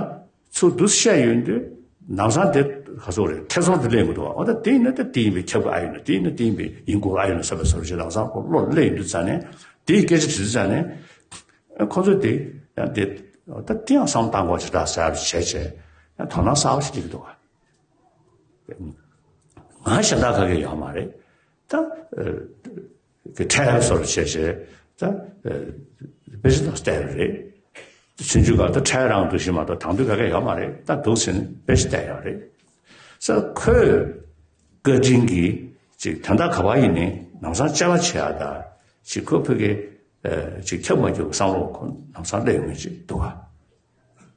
ཚུར་འདུག་བཤད་ཡོང་དུས་ལམ་སང་དེ་ག་ཚོད་རེད་ཐེ་ཚོམ་དུ་སླེབས་ཡོང་འདུག་ག་འོ་ད་དེ་ཡིན་ན་ད་དེ་ཡིན་པས་ཁྱབ་གི་ཨ་ཡོད་ན། དེ་ཡིན་ན་དེ་ཡིན་པས་ཡིན་དགོས་ཨ་ཡོད་ན་བསམ་པའི་བཟོ་འདྲ་ཞིག་ལམ་སང་ཁོ་བློ་སླེབས་ཡོང་དུས་ཙང་ནས་དེའི་སྐད་ཆ་དྲིས་དུས་ཙང་ནས། ཁོ་ཚོས་དེ་ཡང་དེ་ད་དེ་ཡང་བསམ་བཏང་དགོས་ཅིག་ད་ཟེར་བྱས་བྱས་ཡང་དོ་སྣང་གསར་པ་ཞིག་སླེབས་ཀྱི་འདུག་ག་ང་གཞན་དག་ག་གེ་ཡོད་མ་རེད། ད་ཨ་གི་ཁྲལ་བཟོ་རུ་བྱས་བྱས་ད་ཨ་དཔེ་ཆ་དང་སྟེར་རེད། ཆུང་ཆུང་ག་ད་ཁྲལ་རང་འདུག་ཞིག་མ་གཏོགས་དང་དུས་ག་གེ་ཡོད་མ་རེད། ད་འདུག་ཟེར་ནས་དཔེ་ཆ་སྟེར་ཡོད་རེད། ས་ཁོས་བཀའ་དྲིན་གྱིས་ཅིག་ད་ལྟ་ག་པར་ཡིན་ནའི་ལམ་སང་བཅར་བ་བྱེད་ཡག་ད་ཅིག་ཁོ་ཕ་གི་ཨ་ཅིག་ཁྱབ་མ་ཁྱབ་བསམ་བློ་ཁོ་ལམ་སང་སླེབས་ཡོང་མཁན་ཅིག་འདུག་ག་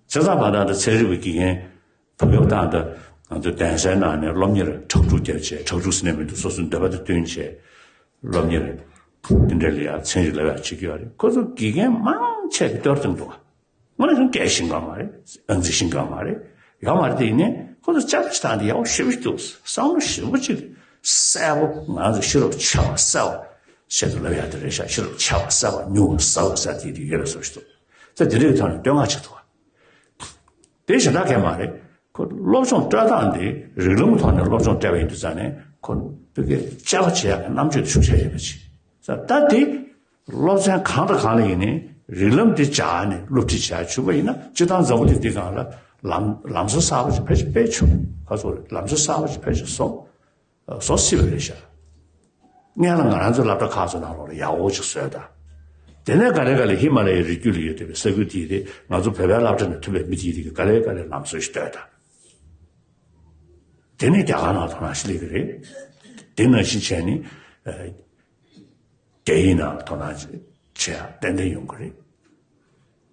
བྱས་ཙང་བར་དང་ད་ཚན་རིག་པའི་དགེ་རྒན་བབ་ཡོད་དང་ད་ང་ཚོ་གདན་སའི་ནང་ནས་སློབ་གཉེར་ཁྲག་འཁྲུག་བརྒྱབ་བྱས། ཁྲག་འཁྲུག་ཟེར་ནས་མི་འདུག་སོ་སོའི་འདོད་པ་དང་བསྟུན་བྱས་སློབ་གཉེར་དེ་འདྲ་ལ་ཡ་ཚན་རིག་ལབ་ཡག་བྱེད་ཀྱི་ཡོད་རེད། ཁོ་ཚོ་དགེ་རྒན་མང་ཆེ་གི་གཏོར་བཏང་འདུག་དངོས་གནས་སྐད་ཤེས་ཀྱི་མ་རེད། ཨང་རྩིས་ཤེས་ཀྱི་མ་རེད། ཡོད་མ་རེད། དེ་ཡིན་ནའི་ཁོ་ཚོ་བཅར་བ་ཞིག་བཏང་སྟེ་ཡག་པོ་ཞེ་པོ་ཅིག་འདུག་བསམ་བློ་ཞེ་པོ་ཅིག་གསལ་པོ། ང་ཚོ་ཤེས་རབ་ཆེ་བ་གསལ་བ་ཞེས་དུ་ལབ་ཡག་དེ་རེད་ཤག་ཤེས་རབ་ཆེ་བ་གསལ་བ་མྱུར་བ་ཟབ་བ་ཟེར་དེ་དེ་ཡོད་པའི་བཟོ་ཞིག་འདུག་ད་དེ་འདྲའི་ཐོག་ནས་བསྟོད་བསྔགས་བྱེད་ཐུབ་པ། དེ་གཞན་དག་གས་མ་རེད། ཁོ་སློབ་སྦྱོང་སྤྲོད་སྟངས་འདི་རིགས་ལམ་ཐོག་ནས་སློབ་སྦྱོང་སྤྲད་པ་ཡིན་དུས་ཙང་ནས་ཁོ་བོད་སྐད་བསྐྱར་བ་བྱེད་ཡག་གི་རྣམ་དཔྱོད་དེ་ཤུགས་ཆེ་ཡོད་པ་ཅིག་ད་ལྟ་དེ་སློབ་ཚན་གང་དང་གང་ལ་ཡིན་ནའི་རིགས་ལམ་འདི་སྦྱར་ནས་སློབ་ཁྲིད་བྱེད་ཡག་བྱུང་བ་ཡིན་ན། སྤྱིར་བཏང་འཛམ་བུ་གླིང་འདི་སྒང་ལ་ལམ་ལམ་སྲོལ་གསར་པ་ཅིག་ཕལ་ཆེར་སྤེལ་བྱུང་། ཁ་སོ་རེད། ལམ་སྲོལ་གསར་པ་ཅིག་ཕལ་ཆེར་བཟོ་བཟོ་སྲིད་པ་རེད་ཤག་སྔོན་ལ་ང་རང་ཚོའི་སློབ་གྲྭ་ཁག་ཚོ་ནང་ལོགས་ལ་ཡག་པོ་ཅིག་བཟོས་དང་། དེ་ནས་ག་ལེ་ག་ལེ་ཧི་མ་ལ་ཡའི་རི་རྒྱུད་ལ་ཡོད་བསྡད་པའི་ས་ཁུལ་དེའི་རིགས་ང་ཚོ་བོད་པའི་སློབ་གྲྭ་ནས་ཐོན་པའི་མི་དེའི་རིགས་ཀྱིས་ག་ལེ་ག་ལེ་ལམ་སྲོལ་ཞིག་བཏོད་དང་། དེ་ནས་རྒྱ་གར་ནང་དོ་སྣང་ཞིག་སླེབས་ཀྱི་རེད། དེ་ནང་བཞིན་བྱས་ནས་ཨ་རྒྱ་ཡིག་ནང་ལ་དོ་སྣང་བྱེད་ཡག་ཏན་ཏན་ཡོང་གི་རེད།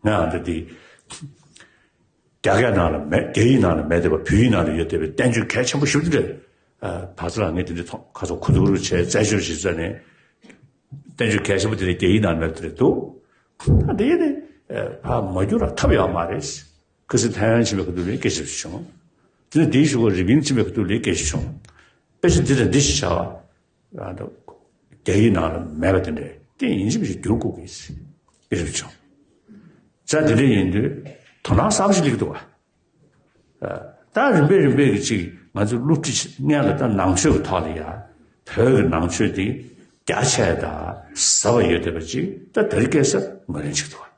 ང་ཨ་འདི་དེ། རྒྱ་སྐད་ནང་ལ་མེད། རྒྱ་ཡིག་ནང་ལ་མེད་བསྡད་པ་བོད་ཡིག་ནང་ལ་ཡོད་བསྡད་པའི་བསྟན་བཅོས་གལ་ཆེན་པོ་ཞེ་པོ་ཅིག་རེད། ཨ་བར་ཚ་ལ་ངས་དེ་འདྲའི་ཐོག་ཁ་སོ་ཁུ་ཐུག་རུ་བྱས་རྩད་གཅོད་བྱེད་ས་ནས་བསྟན་བཅོས་གལ་ཆེན་པོ་དེ་འདྲ་རྒྱ་ཡིག་ནང་མེད་པ་དེ་འདྲ་འདུག་ད་དེ་ནི་ཨ་ཕར་མ་བསྒྱུར་བ་ཐབས་ཡོད་མ་རེད། ཁ་སང་ཐའེ་ཝན་ཕྱིན་པའི་ཁ་ཐུག་ལ་སྐད་ཆ་བྱུང་། དེ་ནས་དེའི་གཞུག་གུ་རི་པིན་ཕྱིན་པའི་ཁ་ཐུག་ལ་སྐད་ཆ་བྱུང་། དཔེ་ཆ་འདི་དང་འདི་ཞིག་བྱ་བ། རང་ད་རྒྱ་ཡིག་ནང་ལ་མེད་པ་དེ་འདྲ་དེ་ཡིན་གཅིག་མིན་གཅིག་བསྒྱུར་དགོས་ཀྱི་ཟེར་བྱུང་། ཙང་དེ་འདྲ་ཡིན་དུས་དོ་སྣང་གསར་པ་ཞིག་སླེབས་ཀྱི་འདུག་བ། ད་རིམ་པས་རིམ་པས་ཀྱི་ཅིག་ང་ཚོ་སློབ་ཁྲིད་སྔོན་ལ་ད་ནང་ཆོས་ཀྱི་ཐོག་ལ་ཡ་བོད་ཀྱི་ནང་ཆོས་དེ་རྒྱ་ཆེ་དང་ཟབ་པ་ཡོད་བསྡད་པ་ཅིག་ད་དེ་རིང་ཁ་སང་ངོས་ལེན་བྱེད་ཀྱི་འདུག་བ།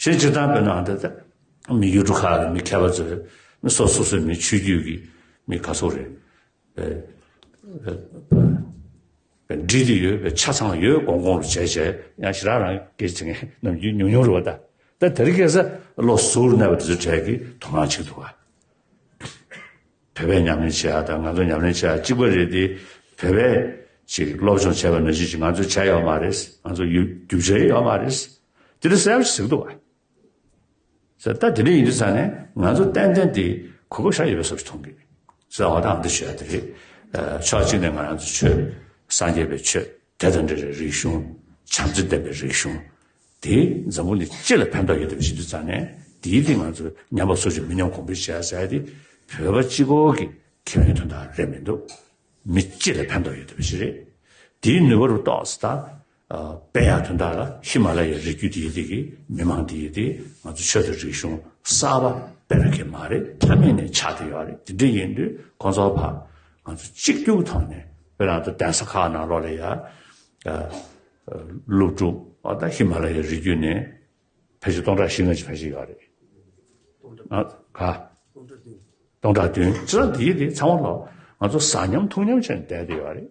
གཞན་སྤྱིར་བཏང་དཔེར་ན་འདི་ལྟ་མི་ཡུལ་གྲུ་ཁག་གི་མི་མཁས་པ་ཚོས་མི་སོ་སོ་སོའི་མི་ཆོས་བརྒྱུད་ཀྱི་མི་ག་ཚོད་རེད། བསྒྲིལ་ཏེ་ཡོད་པའི་ཆ་ཚང་ཡོད་དགོངས་དགོངས་རུ་བྱས་བྱས་ཡང་ཞེ་དྲག་རང་སྐད་ཆ་དེ་ངས་ནམ་རྒྱུན་ཉུང་ཉུང་རེད་བ། ད་དེ་རིང་ཁ་སང་བློ་གཟུ་བོར་གནས་པ་དེ་ཚོའི་གྲས་ཀྱིས་དོ་སྣང་བྱེད་ཀྱི་འདུག་བ། བོད་པས་ཉམས་ལེན་བྱེད་ཡག་དང་ང་ཚོ་ཉམས་ལེན་བྱེད་ཡག་གཅིག་པ་རེད་དེ། བོད་པས་ཅིག་སློབ་སྦྱོང་བྱས་པ་ནང་བཞིན་ཅིག་ང་ཚོས་བྱས་ཡོད་མ་རེད། ང་ཚོ་ཡུ་རྒྱུ་ཆ་ཡོད་མ་རེད། དེ་འདྲ་གསལ་པོ་ཞིག་གཟིགས་འདུག་བ། ཟེར་ད་དེ་འདྲ་ཡིན་དུས་ཙང་ནས་ང་ཚོ་ཏན་ཏན་དེ་གོ་སྐབས་ཞེ་དྲག་ཡོད་པའི་བཟོ་ཞིག་མཐོང་གི་རེད། ཟེར་བ་དང་འདི་ཞུ་ཡག་དེ་རེད། ཕྱོགས་གཅིག་ནས་ང་རང་ཚོ་ཆོས་སངས་རྒྱས་པའི་ཆོས་དེ་དང་འབྲེལ་བའི་རིག་གཞུང་བྱམས་བརྩེ་ལྡན་པའི་རིག་གཞུང་། དེས་འཛམ་བུ་གླིང་སྤྱི་ལ་ཕན་ཐོགས་ཡོད་དམ་ཞེས་དུས་ཙང་ནས་དེའི་སྟེང་ང་ཚོས་ཉམས་པ་སོར་ཆུད་མི་ཉམས་གོང་འཕེལ་བྱེད་ཡ་ཟེར་ཡ་དེ་བོད་པ་གཅིག་པོ་གི་ཁེ་ཕན་དོན་དག་རེད་མི་འདུག་མི་སྤྱི་ལ་ཕན་ཐོགས་ཡོད་དམ་ཞིག་རེད། དེའི་ནུས་པ་རུ་གཏོགས་སུ་ད་སྤེལ་ཡག་དོན་དག་ལ་ཧི་མ་ལ་ཡའི་རི་རྒྱུད་དེའི་སྟེང་གི་མི་མང་དེའི་སྟེང་ང་ཚོ་ཆོས་དང་རིག་གཞུང་གསར་པ་སྤེལ་རྒྱུ་མ་རེད། ཐབས་མེད་ནས་ཆགས་བསྡད་ཡོད་རེད། དེ་འདྲ་ཡིན་དུས་ཁོང་ཚོ་ཕར་ང་ཚོ་གཅིག་གྱུར་ཐོག་ནས་དཔེར་ན་ད་གདན་ས་ཁག་ནང་ལོགས་ལ་ཡ། སློབ་ཕྲུག་ཨ་ད་ཧི་མ་ལ་ཡའི་རི་རྒྱུད་ནས་ཕལ་ཆེར་སྟོང་ཕྲག་བཞི་ལྔ་ཅིག་ཕལ་ཆེར་ཡོད་རེད། ཨ་ག་སྟོང་ཕྲག་བདུན། ཅི་ལ་འདི་ཡི་དེ་ཚང་མ་ལོ་ང་ཚོ་ཟ་སྙམ་འཐུང་སྙམ་བྱས་ནས་བསྡད་དེ་ཡོད་རེད།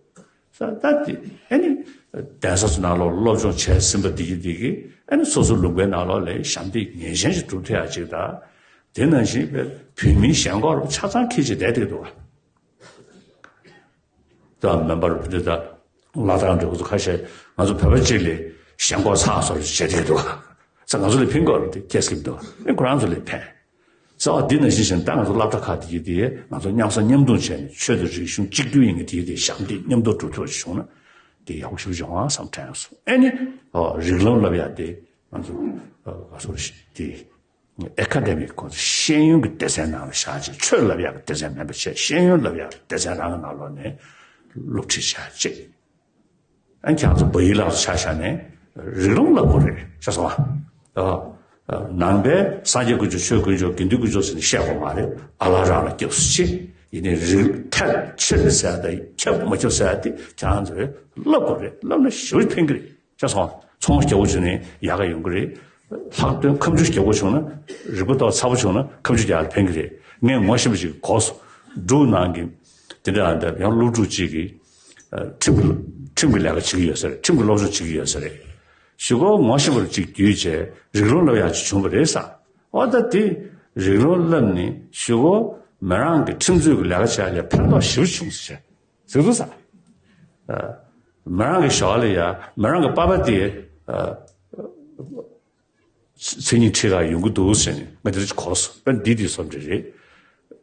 ས་ད་དེ་ཨ་ནི་གདན་ས་ཚོ་ནང་ལོགས་སློབ་སྦྱོང་བྱས་ཟིན་པ་འདི་གི་འདི་གི་ཨ་ནི་སོ་སོ་ལུང་པའི་ནང་ལོགས་ལ་ཞབས་འདེགས་ངེས་ཅན་ཞིག་སྒྲུབ་ཐུབ་ཡ་ཅིག་དང་། དེ་ནང་བཞིན་བོད་མིའི་ཞེན་ཁོག་ཆ་ཚང་འཁྱེར་བྱས་བསྡད་དེ་འདུག་བ། ད་མེམ་བར་འདི་ད་ལ་དྭགས་འདྲ་བོ་ཚོ་ཁ་ཤས་ང་ཚོ་བོད་པ་གཅིག་ལས་ཞེན་ཁོག་ཚ་བཟོ་བྱེད་དེ་འདུག་ས། ང་ཚོ་ལས་ཕན་གོ་རེད། དེ་སྐྱེས་སྐྱེས་འདུག་ཨེ་ཁོ་རང་ཚོ་ལས་ཕན་ས། འོ་འདི་ནང་བཞིན་བྱས་ད་ང་ཚོ་སློབ་གྲྭ་ཁག་དེ་གི་དེ་ང་ཚོ་མཉམ་ཟ་མཉམ་འཐུང་བྱས་ནས་ཆོས་དང་རིག་གཞུང་གཅིག་གྱུར་ཡིན་གྱི་དེ་གི་དེ་ཞབས་འདེགས་མཉམ་དུ་སྒྲུབ་ཐུབ་བྱུང་ན་དེ་ཡག་པོ་ཞེ་པོ་བྱུང་ཨ་བསམ་དྲན་སོང་། ཨེ་ནི་འོ་རིགས་ལམ་བསླབ་ཡ་དེ་ང་ཚོ་ག་སོ་རེད་དེ། ཨེ་ཁ་ཌེ་མིག་ཁོང་ཚོ་ཤེས་ཡོན་གྱི་སྡེ་ཚན་ནང་ལ་བཞག་ཅིང་ཆོས་བསླབ་ཡག་གི་སྡེ་ཚན་མིན་པ་བྱས་ཤེས་ཡོན་བསླབ་ཡག་གི་སྡེ་ཚན་རང་གི་ནང་ལོགས་ནས་སློབ་ཁྲིད་བྱ་ཅིག་ཨ་ཁྱེད་ཚོ་བོད་ཡིག་ལ་ཆ་བཞག་ནས་རིགས་ལམ་བསླབ་དགོས་རེད་ཤེས་སོང་ཨ། ནང་པའི་སངས་རྒྱས་དཀོན་མཆོག་ཆོས་དཀོན་མཆོག་དགེ་འདུན་དཀོན་མཆོག་ཟེར་ནས་བཤད་དགོས་མ་རེད། ཨ་ལ་རང་ལ་སྐྱབས་སུ་མཆི། ཡིན་ནའི་རིགས་ཐལ་ཆེར་ཟེར་ཡ་དང་ཁྱབ་མ་ཁྱབ་ཟེར་ཡ་དེ་ཁྱེད་ཚོས་བསླབ་དགོས་རེད། བསླབ་ན་ཞེ་པོ་ཕན་གི་རེད། ཤེས་སོང་། ཚོང་རྒྱག་པོ་བྱུང་ནས་ཡག་ག་ཡོང་གི་རེད། ལྷག་དོན་ཁ་མཆུ་རྒྱག་པོ་བྱུང་ན་རིག་པ་ཏོག་ཚ་པོ་བྱུང་ན་ཁ་མཆུ་རྒྱག་ལ་ཕན་གི་རེད། ངས་ངོ་ཤེས་པ་ཅིག་གོ་སོང་། འབྲུག་ནང་གི་དེ་འདྲ་ཨ་འདྲ་ཡང་སློབ་ཕྲུག་ཅིག་གིས་ཁྲིམས་ཀྱི་ཁྲིམས་ཀྱི་ལས་ཀ་བྱེད་ཀྱི་ཡོད་ས་རེད། ཁྲིམས་ཀྱི་སློབ་སྦྱོང་བྱེད་ཀྱི་ཡོད་ས་རེད། གཞུག་གུ་ངོ་ཤེས་པ་ཅིག་བརྒྱུད་བྱས་རིགས་ལམ་བསླབ་ཡག་ཅིག་བྱུང་བ་རེད་ས། འོ་ད་དེ་རིགས་ལམ་བསླབ་ནས་གཞུག་གུ་མི་རང་གི་ཁྲིམས་རྩོད་ཀྱི་ལས་ཀ་བྱེད་ཡག་ལ་ཕན་ཐོགས་ཞེ་པོ་བྱུང་ཟེར། ཟེར་འདུག་ས། མི་རང་གི་ཞོར་ལ་ཡ་མི་རང་གི་པ་ཕ་དེ་མཚན་ཉིད་ཁྲིད་ག་ཡོང་གི་འདུག་ཟེར་ནས་ང་དེ་འདྲ་གོ་སོང་། དཔེ་འདི་དེ་སོ་འདྲ་རེད།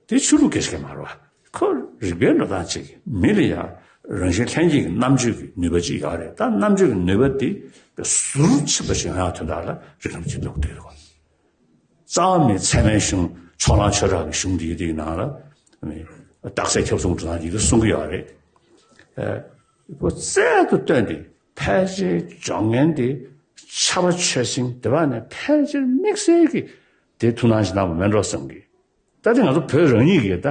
དེ་ཆོས་ལུགས་སྐད་ཆ་མ་རེད་བ། ཁོ་རིག་པའི་འགྲོ་སྟངས་ཅིག་མི་ལ་ཡ་རང་བཞིན་ལྷན་སྐྱེས་ཀྱི་རྣམ་དཔྱོད་ཀྱི་ནུས་པ་ཅིག་ཡོད་རེད། ད་རྣམ་དཔྱོད་ཀྱི་ནུས་པ་དེ་ཟུར་ཕྱིན་པ་ཞིག་ཡོང་ཡག་དོན་དག་ལ་རིགས་ལམ་གྱི་ལུགས་དེ་རེད་བ། རྩ་བ་ནས་ཚད་མའི་གཞུང་ཕྱོགས་གླང་ཆོས་གྲགས་ཀྱི་གཞུང་འདིའི་རིགས་ནང་ལ་རྟགས་གསལ་ཁྱབ་གསུམ་འགྲོ་སྟངས་ཀྱི་གསུང་གི་ཡོད་རེད། ཨ་ཁོ་རྩལ་དུ་བཏོན་ཏེ་ཕལ་ཆེར་སྦྱོང་མཁན་དེ་ཕྱྭ་པ་ཆོས་སེང་དེ་བ་ནས་ཕལ་ཆེར་དམིགས་བསལ་གྱི་དེ་ཐུགས་སྣང་ཞིག་གནང་བ་མེད་འགྲོ་བསམ་གི། ད་དེ་ང་ཚོ་བོད་རང་ཉིད་ཀྱིས་ད་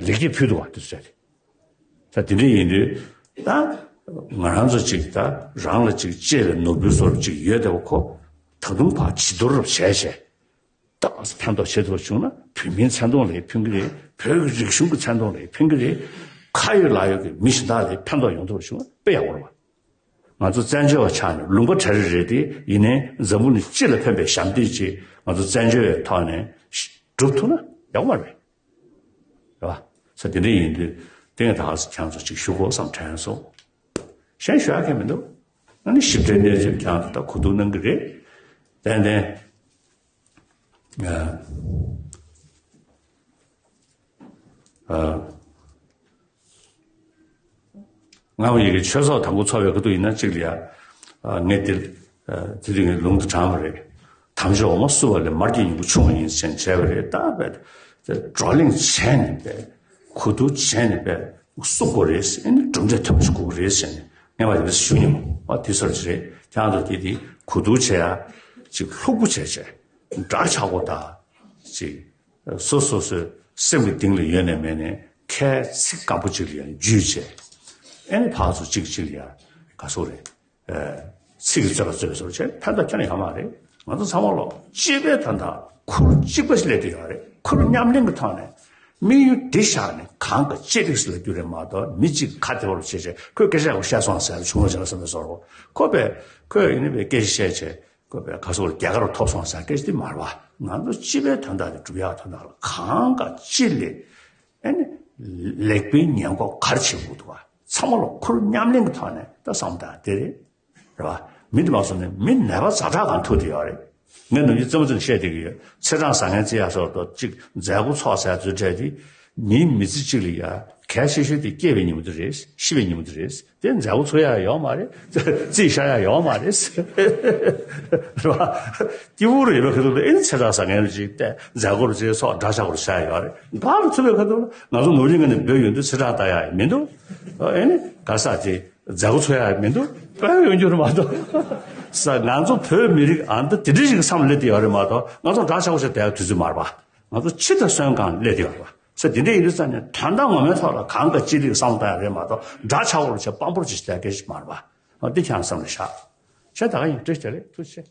ལེགས་སྐྱེས་ཕུལ་འདུག་བ་དེ་ཚོ་བྱས་ཏེ། ད་དེ་འདྲ་ཡིན་དུས་ད་ང་རང་ཚོ་ཅིག་ད་རང་ལ་ཅིག་གཅེས་པའི་ནོར་བུའི་བཟོ་འདྲ་ཅིག་ཡོད་དེ་བ་ཁོ་ད་དུང་ཕར་བྱི་དོར་རབ་བྱས་བྱས་ད་ཕན་ཐོགས་བྱེད་ཐུབ་པ་བྱུང་ན་བོད་མིའི་མཚན་མཐོང་ལ་ཕན་གི་རེད། བོད་ཀྱི་རིག་གཞུང་གི་མཚན་མཐོང་ལ་ཕན་གི་རེད། ཁ་ཡོད་ལག་ཡོད་ཀྱི་མི་གཞན་དག་ལ་ཕན་ཐོགས་ཡོང་ཐུབ་པ་བྱུང་ན་དཔེ་ཡག་པོ་རེད་བ། ང་ཚོ་བཙན་བྱོལ་བ་ཆགས་ནས་ལུང་པ་གྲ་རེ་རེད་དེ་ཡིན་ནའི་འཛམ་བུ་གླིང་སྤྱི་ལ་ཕན་པའི་ཞབས་འདེགས་ཅིག་ང་ཚོ་བཙན་བྱོལ་བའི་ཐོག་ནས་སྒྲུབ་ཐུབ་ན་ཡག་པོ་མ་རེད། རེད་བ། ས་དེ་འདྲ་ཡིན་དུས་དེང་ད་ཁྱེད་ཚོ་ཅིག་ཞུ་དགོས་བསམ་དྲན་སོང་། གཞན་ཞུ་ཡག་གང་མི་འདུག་ཨ་ནི་ཞིབ་ཕྲའི་གནས་ཚུལ་ཁྱེད་ཚོ་ད་གོ་བསྡུར་གནང་གི་རེད། ཏན་ཏན། ཨ། སྔ་མོ་ཡི་གེ་ཆོས་ཚོགས་དང་པོ་ཚོགས་པའི་ཁ་ཐུག་ཡིན་ན་གཅིག་ལ་ཡ། ཨ་ངས་དེ། ཨ་དེ་དུས་ངས་ལུང་དུ་དྲངས་པ་རེད། དམ་ཆོས་འོ་མ་བསྲུབས་པ་ལས་མར་གྱི་ཉིང་ཁུ་ཕྱུང་བ་ཡིན་ཟེར་བྱས་པ་རེད། ད་བས། དེ་བགྲོ་གླེང་བྱས་ནས་བས། གོ་བསྡུར་བྱས་ནས་བས། བསྲུབ་དགོས་རེད་ཟེར་ནས་གྲུབ་འབྲས་ཐོན་པ་ཞིག་དགོས་ཀྱི་རེད་ཟེར་ནས་ངས་མ་དེ་འདྲ་ཞུ་མྱོང་། ཨ་དེ་ཚོར་ཅི་རེད། ཁྱེད་རང་ཚོ་དེ་དེ་གོ་བསྡུར་བྱས་ཡ། ཅིག་ལྷུག་པོ་བྱས་བྱས། འདྲ་ཆགས་པོ་དང་། ཅིག་སོ་སོ་སོའི་སེམས་ཀྱི་གཏིང་ལ་ཡོད་ནས་མེད་ནས་ཁའི་ཚིག་སྐམ་པོ་ཅིག་ལ་ཡང་འཇུས་བྱས། ཨེ་ནི་ཕར་ཚུར་གཅིག་གཅིག་ལ་ཡང་ག་སོག་རེད། ཨ་ཚིག་གི་རྩོད་པ་རྩོད་པའི་བཟོ་བྱས་ཕན་ཐོགས་ཁྱོན་ནས་ཡོད་མ་རེད། ང་ཚོ་ཚང་མ་ལོ་གཅིག་པའི་ད་ལྟ་ཁུར་གཅིག་པ་ཞིག་སླེབས་ཀྱི་ཡོད་རེད། ཁུར་མཉམ་ལེན་གྱི་ཐོག་ནས་དམིགས་ཡུལ་འདི་བཞག་ནས་གང་ག་ཅི་རིགས་སུ་ལ་རྒྱུ་རེད་མ་གཏོགས་མི་གཅིག་གིས་ཁ་བདེ་བོར་བྱས་བྱས་ཁོས་སྐད་ཆ་ཡག་པོ་བཤད་སོང་ཟེར་བྱུང་བ་བྱས་ན་བསམ་པའི་བཟོ་འདྲ། ཁོ་པས་ཁོས་ཡིན་ནི་པས་སྐད་ཆ་བཤད་བྱས། བཀོད་པའི་ཁ་སོགས་རྒྱལ་ཁ་རུ་ཐོབ་སོང་ཟེར་སྐད་ཆ་དེ་མ་རེད་བ། ང་ཚོ་སྤྱི་པའི་དོན་དག་དེ་སྒྲུབ་ཡག་དོན་དག་ལ་གང་ག་ཅི་ལས་ཨེ་ནི་ལེགས་པའི་ཉེས་འགོག་ག་རེ་བྱེད་དགོས་འདུག་བ། ཚང་མ་ལ་ཁུར་མཉམ་ལེན་གྱི་ཐོག་ནས་ད་བསམ་བཏང་དེ་རེད། རེད་བ། མི་དེ་མ་སོང་ནས་མི་ནད་པ་ཛ་དྲག་གང་ཐུག་དེ་ཡོད་རེད། ངས་ནམ་རྒྱུན་རྩེད་མོ་རྩེ་ནས་བཤད་བསྡད་ཀྱི་ཡོད། ཚེས་གྲངས་བཟང་ངན་བརྩི་ཡག་སོགས་དང་གཅིག་མཛད་སྒོ་ཚོགས་ཟེར་ཚོའི་གྲས་དེ། མིའི་མི་ཚེ་གཅིག་ལ་ཡ་གལ་ཆེ་ཤོས་དེ་སྐྱེས་པའི་ཉིན་མོ་དེ་རེད། ཤི་བའི་ཉིན་མོ་དེ་རེད། དེ་མཛད་སྒོ་ཚོགས་ཡག་ཡོད་མ་རེད། རྩིས་བཞག་ཡག་ཡོད་མ་རེད། རེད་བ། སྐྱིད་པོ་རུ་ཡོད་པའི་ཁ་ཐུག་ལ་ཨེ་ནི་ཚེས་གྲངས་བཟང་ངན་རུ་ཅིག་བལྟས། མཛད་སྒོ་རུ་ཅིག་ཚོགས་འདྲ་ཆགས་པོ་རུ་བྱ་ཡག་ཡོད་རེད། ཕར་ལ་ཚུད་པའི་ཁ་ཐུག་ལ་ང་ཚོ་ནོར་གླིང་ཁ་ནས་བུད་ཡོང་དུས་ཚེས་གྲངས་ལྟ་ཡག་མི་འདུག་ཨེ་ནི་ག་ས་དེ་མཛད་སྒོ་ཚོགས་ཡག་མི་འདུག་དཔེ་ཡོང་རྒྱུ་རེད་མ་གཏོགས། ས་ང་ཚོ་བོད་མི་རིགས་ཨ་འདི་དེ་འདྲ་ཞིག་གི་བསམ་བློ་སླེབས་བསྡད་ཡོད་རེད་མ་གཏོགས་ང་ཚོ་འདྲ་ཆགས་པོ་བྱས་བསྡད་ཡག་དུས་ཚོད་མ་རེད་པ། ང་ཚོ་འཆི་དང་གསོན་སྒང་སླེབས་བསྡད་ཡོད་རེད་པ། ས་དེ་འདྲ་ཡིན་དུས་ཙང་ནས་དོན་དག་ངོ་མའི་ཐོག་ལ་གང་ག་ཅི་རིགས་བསམ་བློ་བཏང་ཡག་རེད་མ་གཏོགས་འདྲ་ཆགས་པོ་བྱས་དཔང་པོ་ཅིག་བྱས་བསྡད་ཡག་སྐད་ཆ་མ་རེད་པ། འདི་ཁྱེད་རང་བསམ་བློ་བཞག་བྱས་ད་ག་ཡིན། བཀྲ་ཤིས་བདེ་ལེགས། ཐུགས་རྗེ་ཆེ།